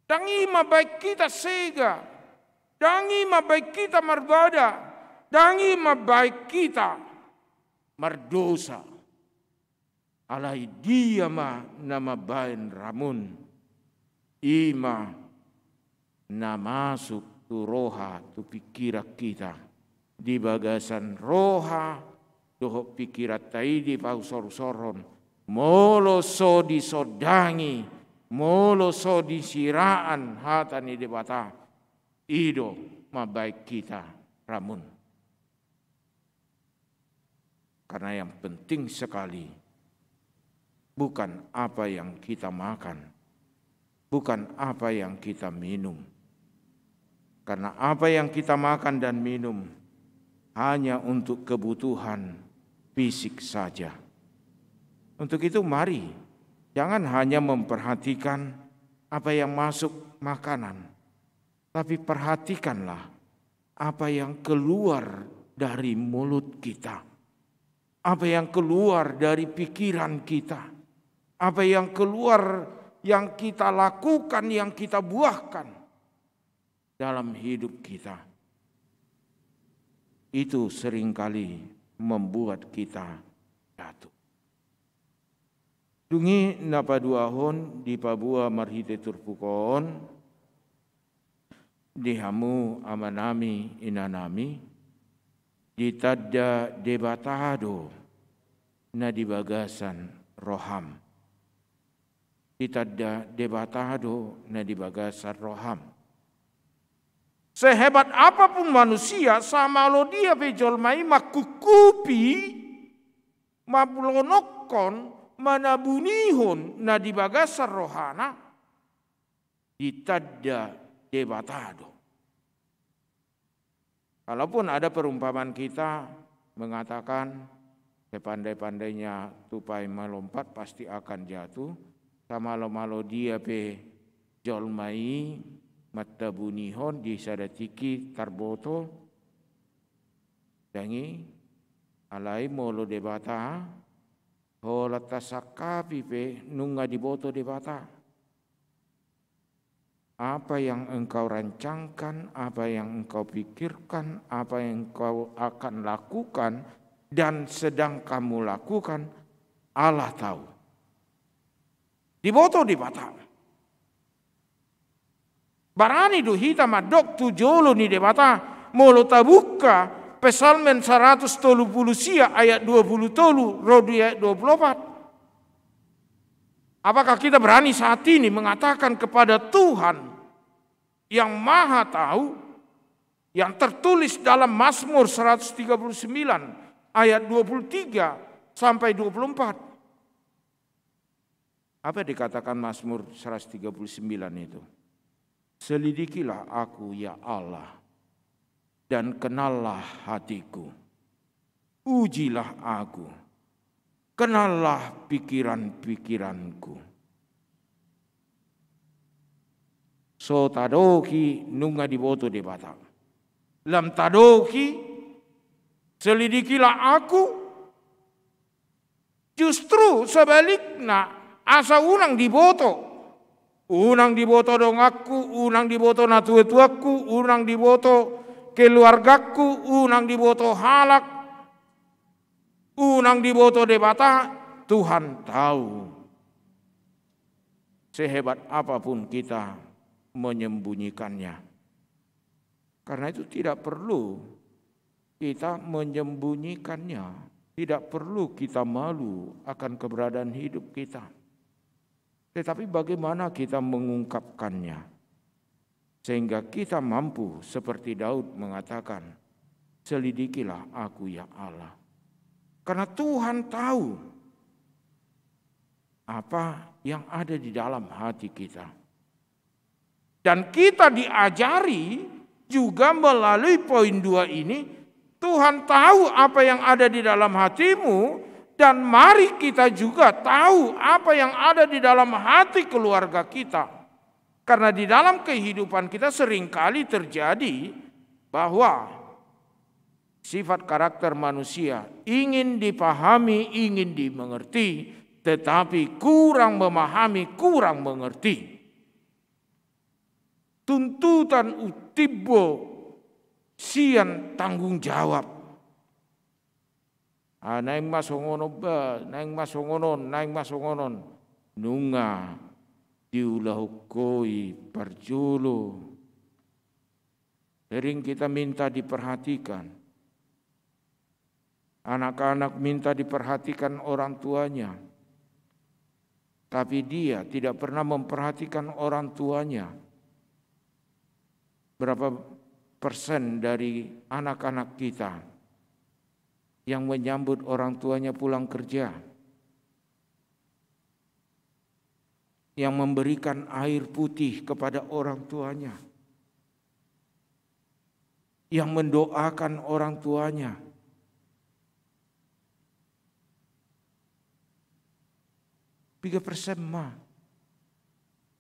Ndang i mambaen hita sega. Ndang i mambaen hita marbada. Ndang i mambaen hita mardosa. Alai dia ma na mambaen ramun? I ma na masuk tu roha, tu pikiran hita. Di bagasan roha dohot pikiranta i dipausor-usorhon. Molo so disondangi, molo so disiraan hata ni Debata, i do mambaen hita ramun. Karena yang penting sekali bukan apa yang kita makan, bukan apa yang kita minum. Karena apa yang kita makan dan minum hanya untuk kebutuhan fisik saja. Untuk itu, mari jangan hanya memperhatikan apa yang masuk makanan, tapi perhatikanlah apa yang keluar dari mulut kita, apa yang keluar dari pikiran kita, apa yang keluar, yang kita lakukan, yang kita buahkan dalam hidup kita. Itu seringkali membuat kita jatuh. Dung i na paduahon dipaboa marhite turpuk on, di hamu amanami, inanami, ditanda Debata do na di bagasan roham. Ditanda Debata do na di bagasan roham. Sehebat apapun manusia, samalo dia pe jolma i mangkungkupi, mamlonokhon, manabunihon na di bagasan rohana, ditanda Debata do. Kalaupun ada perumpamaan kita mengatakan, sepandai-pandainya tupai melompat pasti akan jatuh, samalo-malo dia pe jolma i mantabunihon di sada tingki tarboto, ndang i, alai molo Debata, holan tasangkapi pe nunga diboto Debata. Apa yang engkau rancangkan, apa yang engkau pikirkan, apa yang engkau akan lakukan dan sedang kamu lakukan, Allah tahu. Diboto Debata. Barani do hita mandok tu jolo ni Debata, molo tabuka Psalmen saratus tolu pulu sia ayat dua pulu tolu ro di ayat dua pulu opat. Apakah kita berani saat ini mengatakan kepada Tuhan yang Maha Tahu, yang tertulis dalam Mazmur seratus tiga puluh sembilan ayat dua puluh tiga sampai dua puluh empat? Apa dikatakan Mazmur seratus tiga puluh sembilan itu? "Selidikilah aku, ya Allah, dan kenallah hatiku. Ujilah aku, kenallah pikiran-pikiranku." So tadok i nunga diboto Debata. Lam tadok i, "Selidikilah aku." Justru sebalikna, asa unang diboto. Unang diboto donganku, unang diboto natuatuangku, unang diboto keluargaku, unang diboto halak, unang diboto Debata, Tuhan tahu. Sehebat apapun kita menyembunyikannya. Karena itu tidak perlu kita menyembunyikannya. Tidak perlu kita malu akan keberadaan hidup kita. Tetapi bagaimana kita mengungkapkannya? Sehingga kita mampu seperti Daud mengatakan, "Selidikilah aku, ya Allah." Karena Tuhan tahu apa yang ada di dalam hati kita. Dan kita diajari juga melalui poin dua ini, Tuhan tahu apa yang ada di dalam hatimu, dan mari kita juga tahu apa yang ada di dalam hati keluarga kita. Karena di dalam kehidupan kita seringkali terjadi bahwa sifat karakter manusia ingin dipahami, ingin dimengerti, tetapi kurang memahami, kurang mengerti. Tuntutan utimbo sian tanggung jawab. Ah, naeng ma songon on ba, naeng ma songon on, naeng ma songon on. Nunga diulahon ho i parjolo. Sering kita minta diperhatikan. Anak-anak minta diperhatikan orang tuanya. Tapi dia tidak pernah memperhatikan orang tuanya. Berapa persen dari anak-anak kita yang menyambut orang tuanya pulang kerja, yang memberikan air putih kepada orang tuanya, yang mendoakan orang tuanya? Piga persen ma?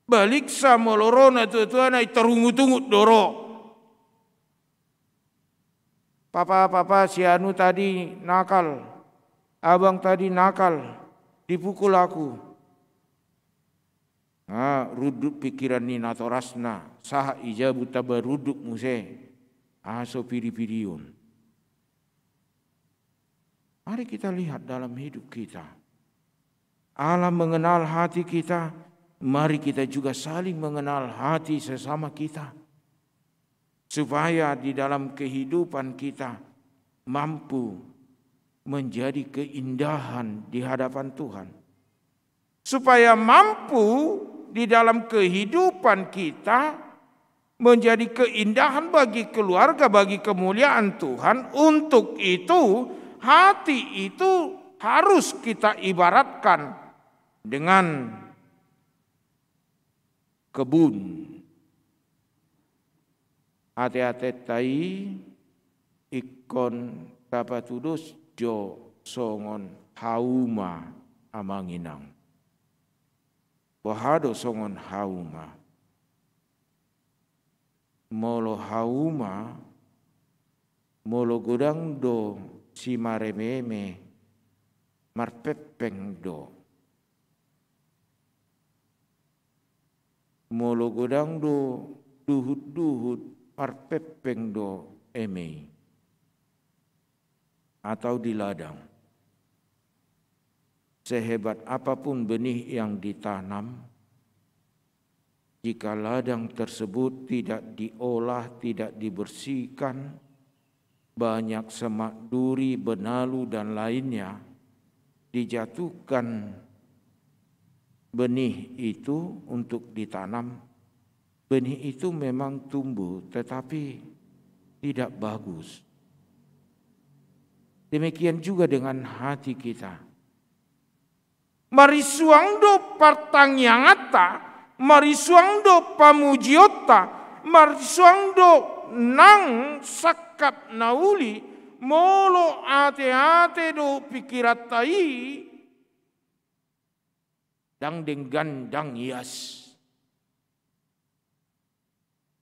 Baliksa molo ro natua-tua na i tarungut-ungut do ro. "Papa, papa, si anu tadi nakal, abang tadi nakal, dipukul aku." Ah, rundut pikiran ni natorasna, sahat i jabu tamba rundut muse. Ah, so pidi-pidion. Mari kita lihat dalam hidup kita. Allah mengenal hati kita, mari kita juga saling mengenal hati sesama kita. Supaya di dalam kehidupan kita mampu menjadi keindahan di hadapan Tuhan. Supaya mampu di dalam kehidupan kita menjadi keindahan bagi keluarga, bagi kemuliaan Tuhan. Untuk itu, hati itu harus kita ibaratkan dengan kebun. Ate-atenta i ingkon tapatudos jo songon hauma, amang inang. Boha do songon hauma? Molo hauma, molo godang do simareme-me, marpengpeng do. Molo godang do duhut-duhut, marpengpeng do eme i. Atau di ladang. Sehebat apapun benih yang ditanam, jika ladang tersebut tidak diolah, tidak dibersihkan, banyak semak duri, benalu, dan lainnya dijatuhkan benih itu untuk ditanam, benih itu memang tumbuh, tetapi tidak bagus. Demikian juga dengan hati kita. Marisuang do partangianganta, marisuang do pamujionta, marisuang do nang sangkap na uli, molo ate-ate dohot pikiranta i ndang denggan, ndang ias.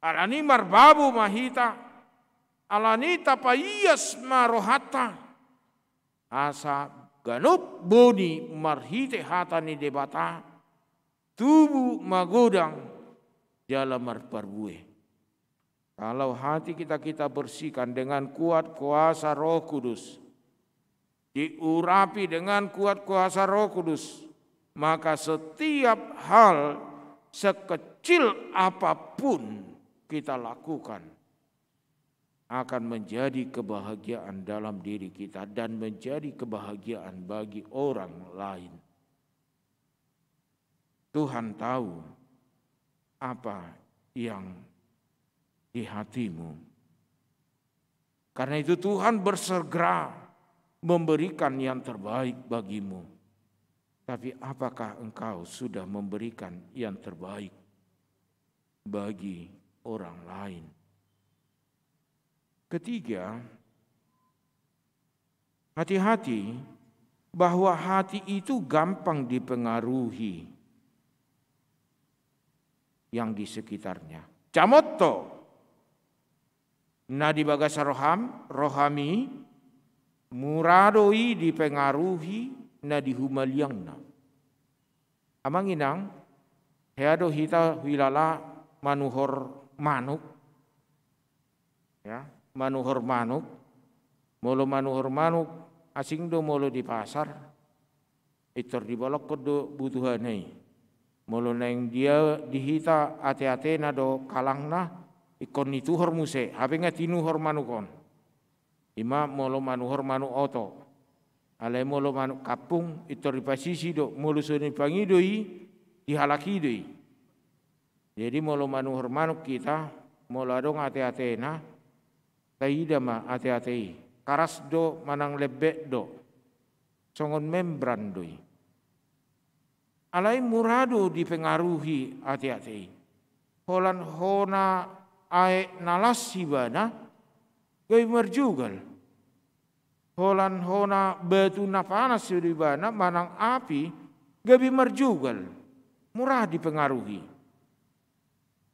Alani marbabo ma hita, alani tapaias ma rohanta, asa ganup boni marhite hata ni Debata, tubu magodang jala marparbue. Kalau hati kita, kita bersihkan dengan kuat kuasa Roh Kudus, diurapi dengan kuat kuasa Roh Kudus, maka setiap hal sekecil apapun kita lakukan, akan menjadi kebahagiaan dalam diri kita dan menjadi kebahagiaan bagi orang lain. Tuhan tahu apa yang di hatimu. Karena itu, Tuhan bersegera memberikan yang terbaik bagimu. Tapi apakah engkau sudah memberikan yang terbaik bagi orang lain? Ketiga, hati-hati bahwa hati itu gampang dipengaruhi yang di sekitarnya. Jamot do na di bagasan roham, rohami, mura do i dipengaruhi na di humaliangna. Amang inang, hea do hita huilala manuhor manuk. Ya, manuhor manuk. Molo manuhor manuk, asing do molo di pasar. Pintor dibolongkon do butuhanna i. Molo naeng dia di hita ate-atena do kalangna, ingkon dituhor muse, hape nga tinuhor manuk on. Ima molo manuhor manuk oto. Alai molo manuk kampung, pintor dipasisi do, molo so dipangido i, di halak i do i. Jadi molo manuhor manuk hita, molo adong ate-atena, taida ma ate-ate i. Karas do manang lembek do. Songon membran do i. Alai mura do dipengaruhi ate-ate i. Holan hona aek na las ibana, gabe marjugal. Holan hona batu na panas do ibana, manang api, gabe marjugal. Mura dipengaruhi.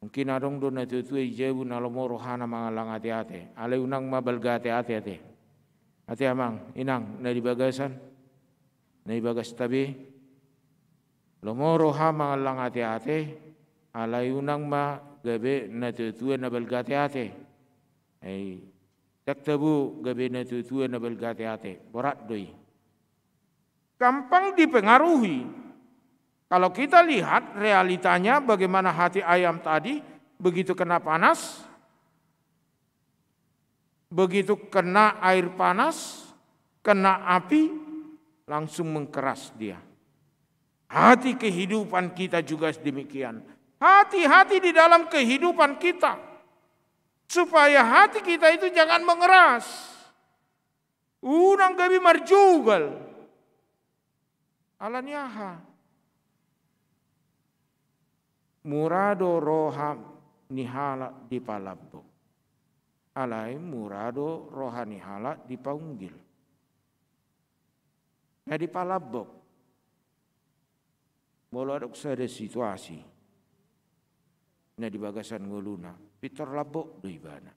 Mungkin adong do natua-tua i jabu na lomo rohana mangallang ate-ate. Alai unang ma balga ate-ate ate. Ate amang, inang, na di bagasan, na di bagasta be. Lomo roha mangallang ate-ate, alai unang ma gabe natua-tua na balga ate-ate. Ai, tak tabu gabe natua-tua na balga ate-ate. Borat do i. Gampang dipengaruhi. Kalau kita lihat realitanya bagaimana hati ayam tadi, begitu kena panas, begitu kena air panas, kena api, langsung mengkeras dia. Hati kehidupan kita juga demikian. Hati-hati di dalam kehidupan kita. Supaya hati kita itu jangan mengeras. Unang gabe marjugal. Ala ni aha? Mura do roha ni halak dipalambok. Alai mura do roha ni halak dipaunggil. Na dipalambok. Molo adong sada situasi na di bagasan ngoluna, pintor lambok do ibana.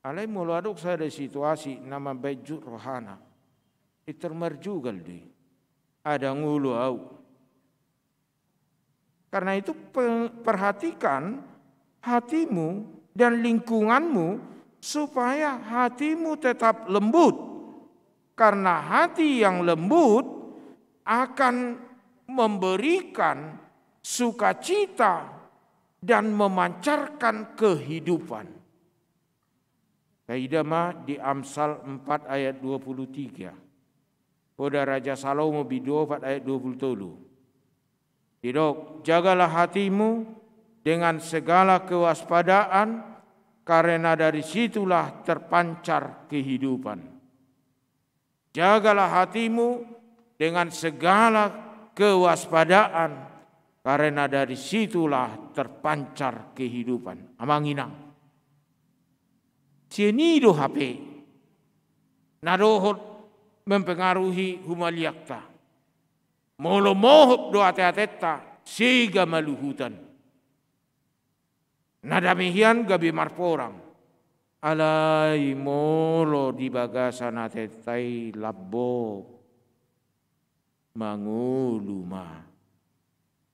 Alai molo adong sada situasi na mambaen jut rohana, pintor marjugal do i. Ada ngolu au. Karena itu, pe-, perhatikan hatimu dan lingkunganmu supaya hatimu tetap lembut. Karena hati yang lembut akan memberikan sukacita dan memancarkan kehidupan. Taida ma di Amsal empat ayat dua puluh tiga. Poda Raja Salomo bindu opat ayat dua puluh tolu. Didok, jagalah hatimu dengan segala kewaspadaan, karena dari situlah terpancar kehidupan. Jagalah hatimu dengan segala kewaspadaan, karena dari situlah terpancar kehidupan. Amang inang. Sian i do hape na dohot mempengaruhi humaliangta. Molo mohop do ate-atenta, sega ma luhutan. Na dame hian gabe marporang. Alai molo di bagasan atenta i lambok, mangolu ma.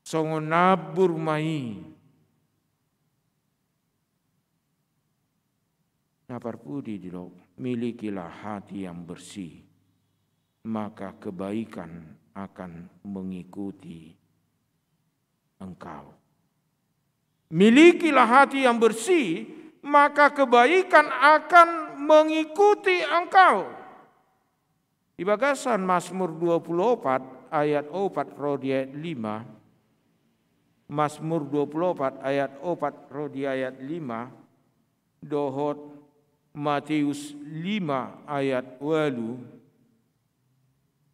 Songon nambur ma i. Na parpudi didok, milikilah hati yang bersih, maka kebaikan akan mengikuti engkau. Milikilah hati yang bersih, maka kebaikan akan mengikuti Engkau. Di bagasan Mazmur dua puluh opat ayat opat ro di ayat lima, Mazmur dua puluh opat ayat opat ro di ayat lima, dohot Matius lima ayat ualu,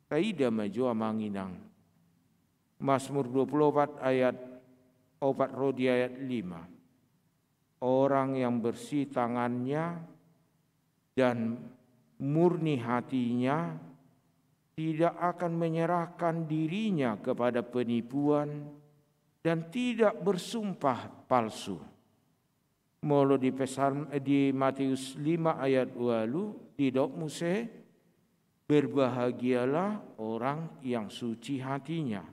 taida ma jo, Amang Inang. Mazmur dua puluh opat ayat opat ro di ayat lima. Orang yang bersih tangannya dan murni hatinya tidak akan menyerahkan dirinya kepada penipuan dan tidak bersumpah palsu. Molo di Psalm, eh, di Matius lima ayat ualu, didok muse, "Berbahagialah orang yang suci hatinya,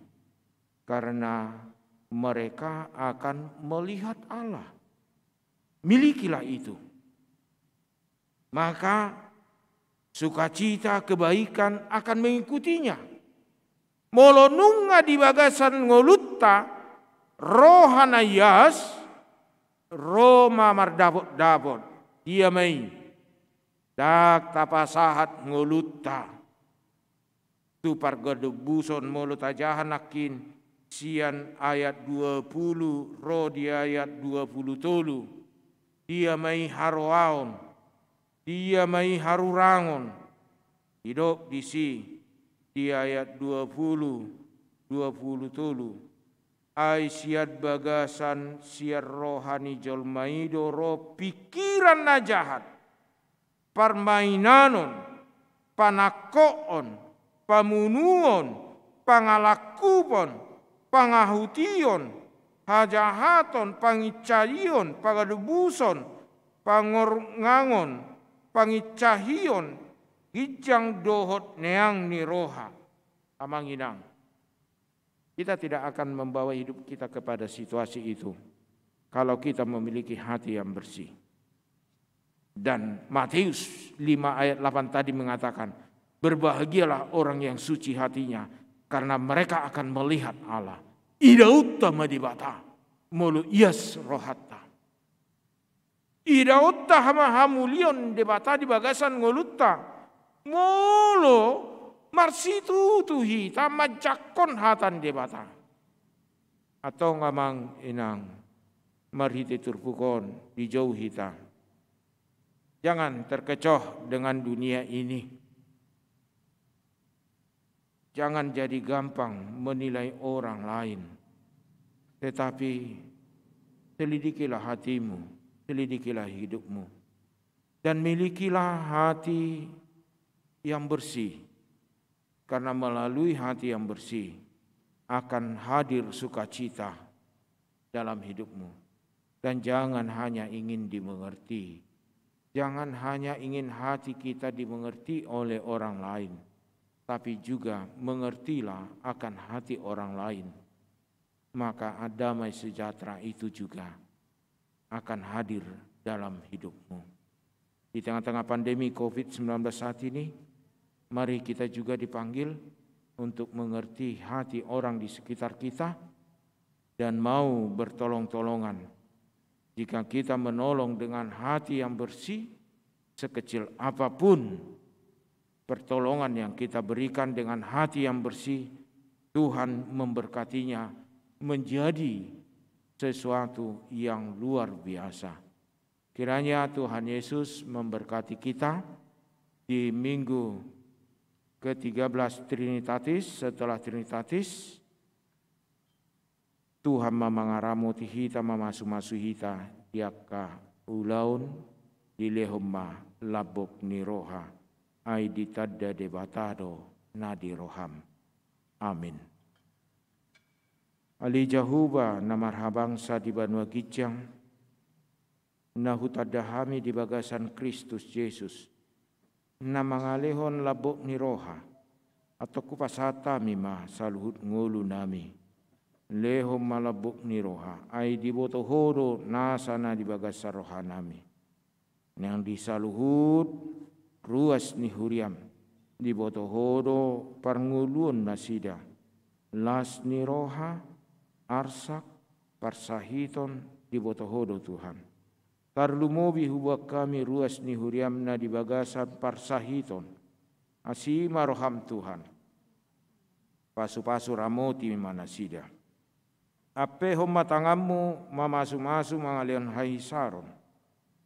karena mereka akan melihat Allah." Milikilah itu. Maka sukacita, kebaikan akan mengikutinya. Molo nunga di bagasan ngolunta roha na ias, ro ma mardapotdapot. Dia ma i, ndang tapasahat ngolunta tu pargadombuson. Molo tajaha nangkin sian ayat dua puluh ro di ayat dua puluh tolu, dia ma i haroaon, dia ma i harurangon. Didok disi di ayat dua puluh, dua puluh tolu, ai sian bagasan sian roha ni jolma i do ro pikiran na jahat, parmainanon, panangkoon, pamunuon, pangalangkupon, pangahution, hajahaton, panginsaion, pargadombuson, pangorngangon, panginsahion, ginjang dohot neang ni roha. Amang Inang, kita tidak akan membawa hidup kita kepada situasi itu kalau kita memiliki hati yang bersih. Dan Matius lima ayat delapan tadi mengatakan, "Berbahagialah orang yang suci hatinya, karena mereka akan melihat Allah." Idaonta ma Debata molo ias rohanta. Idaonta ma hamulion Debata di bagasan ngolunta molo marsitutu hita manjangkon hata ni Debata. Antong, Amang Inang, marhite turpuk on dijou hita. Jangan terkecoh dengan dunia ini. Jangan jadi gampang menilai orang lain. Tetapi selidikilah hatimu, selidikilah hidupmu. Dan milikilah hati yang bersih. Karena melalui hati yang bersih akan hadir sukacita dalam hidupmu. Dan jangan hanya ingin dimengerti. Jangan hanya ingin hati kita dimengerti oleh orang lain, tapi juga mengertilah akan hati orang lain. Maka damai sejahtera itu juga akan hadir dalam hidupmu. Di tengah-tengah pandemi covid sembilan belas saat ini, mari kita juga dipanggil untuk mengerti hati orang di sekitar kita dan mau bertolong-tolongan. Jika kita menolong dengan hati yang bersih, sekecil apapun pertolongan yang kita berikan dengan hati yang bersih, Tuhan memberkatinya menjadi sesuatu yang luar biasa. Kiranya Tuhan Yesus memberkati kita di minggu ketiga belas Trinitatis. Setelah Trinitatis, Tuhan ma mangaramoti hita, mamasumasu hita di angka ulaon, dilehon ma lambok ni roha, ai ditanda Debata do na di roham. Amin. Ale Jahowa na marhabangsa di banua ginjang, na hutanda hami di bagasan Kristus Jesus, na mangalehon lambok ni roha, antong hupasahat hami ma saluhut ngolu nami. Lehon ma lambok ni roha, ai diboto Ho do nasa na di bagasan roha nami. Nang di saluhut ruas ni huriam, diboto Ho do parngoluon nasida. Las ni roha, arsak, parsahiton, diboto Ho do Tuhan. Tarlumobi hubuat hami ruas ni huriam na di bagasan parsahiton. Asi ma roham Tuhan. Pasu-pasu ramoti ma nasida. Ampehon ma tanganmu mamasu-masu mangalehon hahisaron.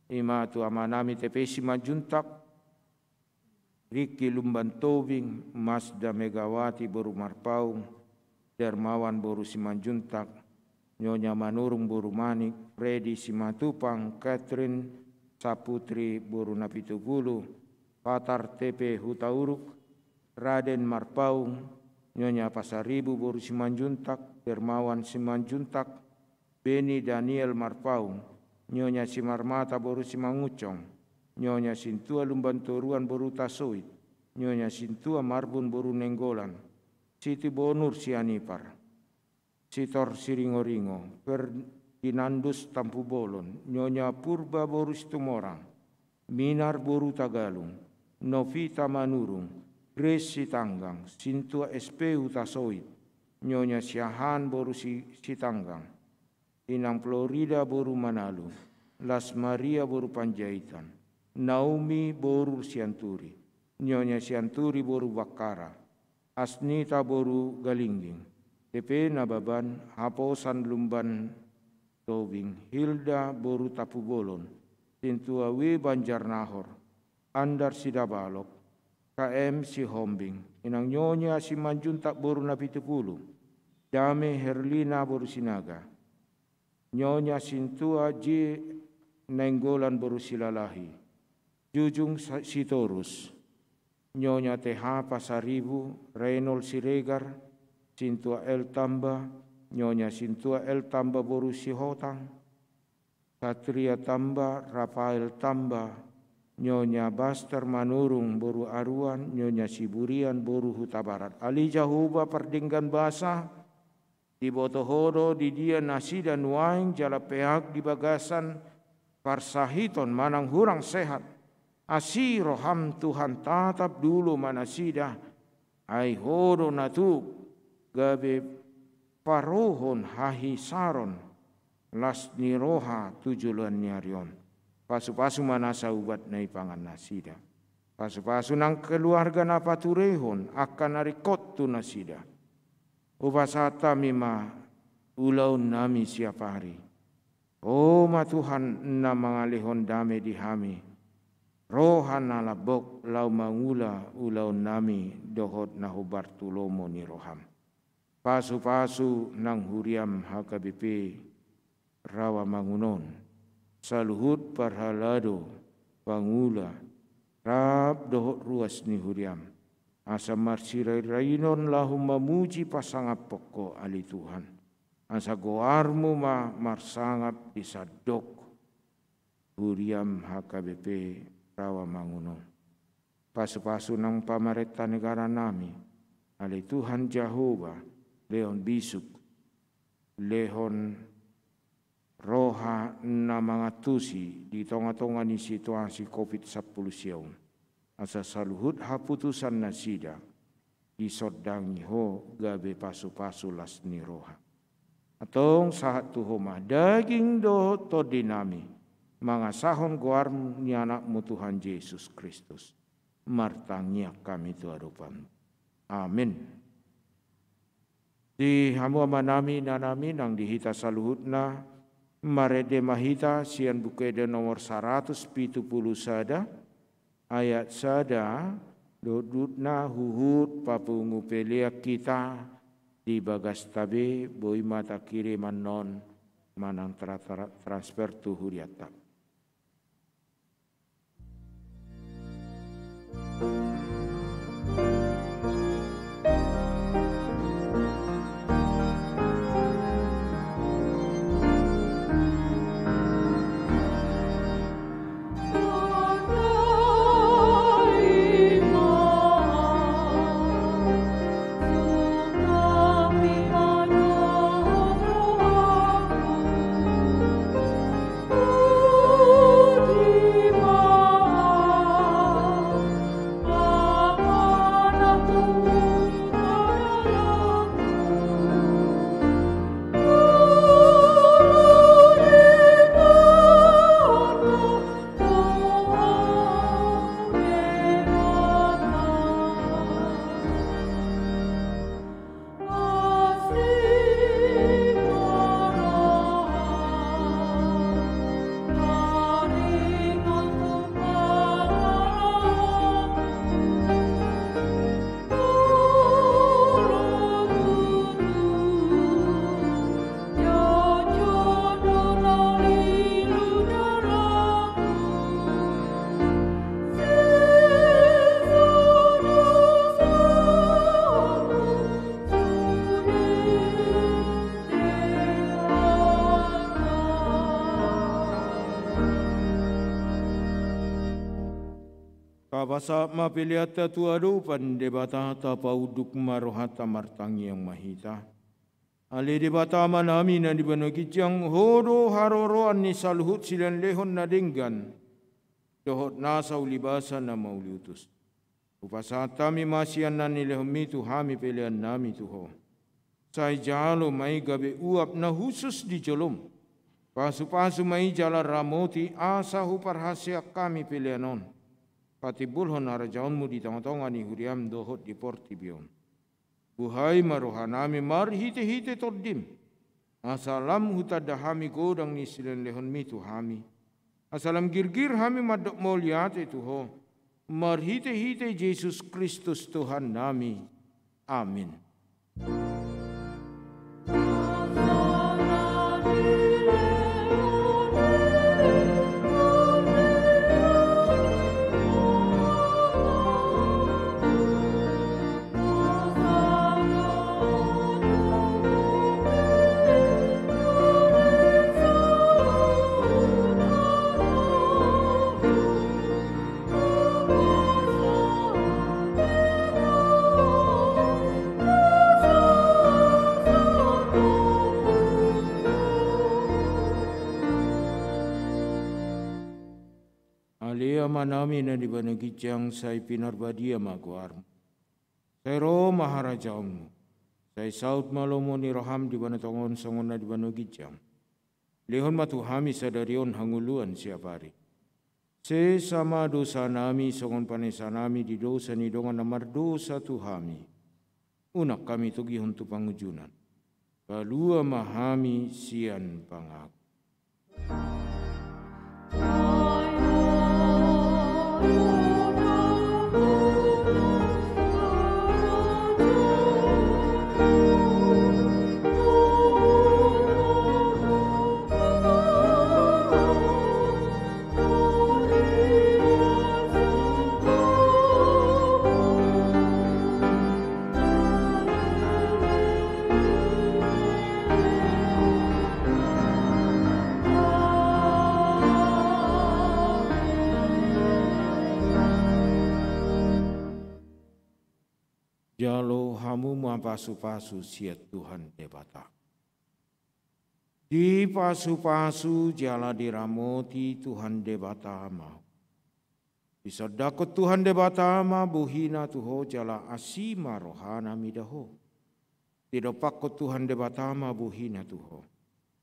I ma tu amanami T P Simanjuntak, Riki Lumban Tobing, Masda Megawati boru Marpaung, Darmawan boru Simanjuntak, Nyonya Manurung boru Manik, Fredi Simatupang, Catherine Saputri boru Napitupulu, Patar T P Hutauruk, Raden Marpaung, Nyonya Pasaribu boru Simanjuntak, Darmawan Simanjuntak, Beni Daniel Marpaung, Nyonya Simarmata boru Simangunsong, Nyonya Sintua Lumban Toruan boru Tasoit, Nyonya Sintua Marbun boru Nainggolan, Siti Bonur Sianipar, Sitor Siringoringo, Ferdinandus Tampubolon, Nyonya Purba boru Situmorang, Minar boru Tagalung, Novita Manurung, Grace Sitanggang, Sintua S P Hutasoit, Nyonya Siahaan boru Si-, Sitanggang, Inang Florida boru Manalu, Las Maria boru Panjaitan, Naomi boru Sianturi, Nyonya Sianturi boru Bakkara, Asnita boru Galingging, T P Nababan, Haposan Lumban Tobing, Hilda boru Tapubolon, Sintua W Banjarnahor, Andar Sidabalok, K M Sihombing, Inang Nyonya Simanjuntak boru Napitupulu, Dame Herlina boru Sinaga, Nyonya Sintua J Nainggolan boru Silalahi, Jujung Sa-, Sitorus, Nyonya T H Pasaribu, Reynold Siregar, Sintua L Tamba, Nyonya Sintua L Tamba boru Sihotang, Satria Tamba, Rafael Tamba, Nyonya Baster Manurung boru Aruan, Nyonya Siburian boru Hutabarat. Ale Jahowa pardenggan basa, diboto Ho do di dia nasida nuaeng jala peak di bagasan parsahiton manang hurang sehat. Asi roham Tuhan tatap dulu ma nasida, ai Ho do na tuk gabe parohon hahisaron las ni roha tu joloan ni ari on. Pasu-pasu ma nasa ubat na ipangan nasida. Pasu-pasu nang keluarga na paturehon angka na ringkot tu nasida. Hupasahat hami ma ulaonnami siapari. Ho ma Tuhan na mangalehon dame di hami, roha na lambok laho mangula ulaonnami dohot na hombar tu lomo ni roham. Pasu-pasu nang huriam H K B P Rawamangun on, saluhut parhalado, pangula, rap dohot ruas ni huriam, asa marsirairainon laho mamuji pasangaphon Ho ale Tuhan, asa goarmu ma marsangap di sandok huriam H K B P Rawamangun on. Pasu-pasu nang pamarenta negara nami, ale Tuhan Jahowa, lehon bisuk, lehon roha na mangantusi di tonga-tonga ni situasi covid sampulu sia on. Asa saluhut haputusan nasida disondangi Ho gabe pasu-pasu las ni roha. Antong sahat tu Ho ma daging dohot tondi nami, mangasahon goar ni Anakmu Tuhan Jesus Kristus. Martangiang hami tu adopanMu. Amin. Di hamu amanami, inanami, nang di hita saluhutna, marende ma hita sian Buku Ende nomor saratus pitu pulu sada, ayat sada, dohot dudukna huhut papungu pelean hita di bagasta be, boi ma takirim annon manang tra-, tra-, transfer tu hurianta. Tapasahat ma peleanta tu adopan Debata, tapaunduk ma rohanta, martangiang ma hita. Ale Debata Amanami na di banua ginjang, Ho do haroroan ni saluhut silehonlehon na denggan dohot nasa ulibasa na mauliutus. Hupasahat hami ma sian na nilehonMi tu hami peleannami tu Ho. Sai jalo ma i gabe uap na hushus di joloM. Pasupasu ma i jala ramoti asa huparhaseang hami pelean on, patimbulhon harajaonMu di tongatonga ni huriaM dohot di portibi on. Buhai ma rohanami marhitehite TondiM, asa lam hutanda hami godang ni silehonlehonMi tu hami, asa lam girgir hami mandok mauliate tu Ho, marhitehite Jesus Kristus Tuhannami. Amin. Ale Amanami na di banua ginjang, sai pinarbadia ma goarMu. Sai ro ma harajaonMu. Sai saut ma lomo ni rohaM di banua tonga on songon na di banua ginjang. Lehon ma tu hami sadari on hangoluan siapari. Sesa ma dosanami songon panesanami di dosa ni dongan na mardosa tu hami. Unang hami togihon tu pangunjunan. Palua ma hami sian pangago. Jalo hamu ma pasupasu sian Tuhan Debata. Dipasupasu jala diramoti Tuhan Debata ma ho. Disondangkon Tuhan Debata ma bohiNa tu ho jala asi ma rohaNa mida ho. Didompakkon Tuhan Debata ma bohiNa tu ho.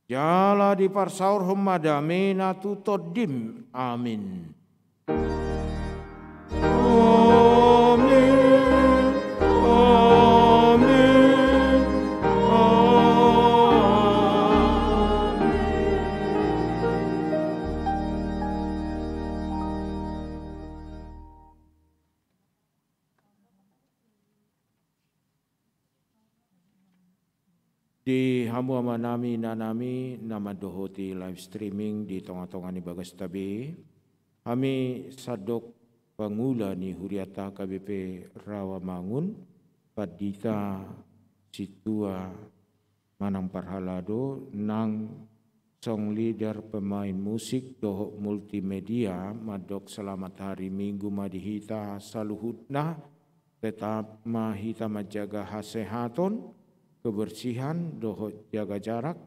Jala diparsaorhon ma dameNa tu tondim. Amin. Amin. Amin. Amin. Di hamu amanami, inanami, na mandohoti live streaming di tongatonga ni bagasta be, hami sandok pangula ni hurianta H K B P Rawamangun, pandita, sintua, manang parhalado, nang song leader, pemain musik dohot multimedia, mandok selamat hari Minggu ma di hita saluhutna. Tetap ma hita manjaga hasehaton, kebersihan dohot jaga jarak,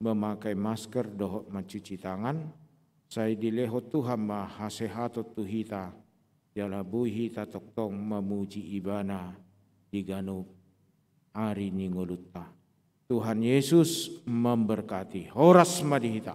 memakai masker dohot mancuci tangan. Sai dilehon Tuhan ma hasehaton tu hita, jala boi hita tongtong mamuji Ibana di ganup ari ni ngolunta. Tuhan Yesus memberkati. Horas ma di hita.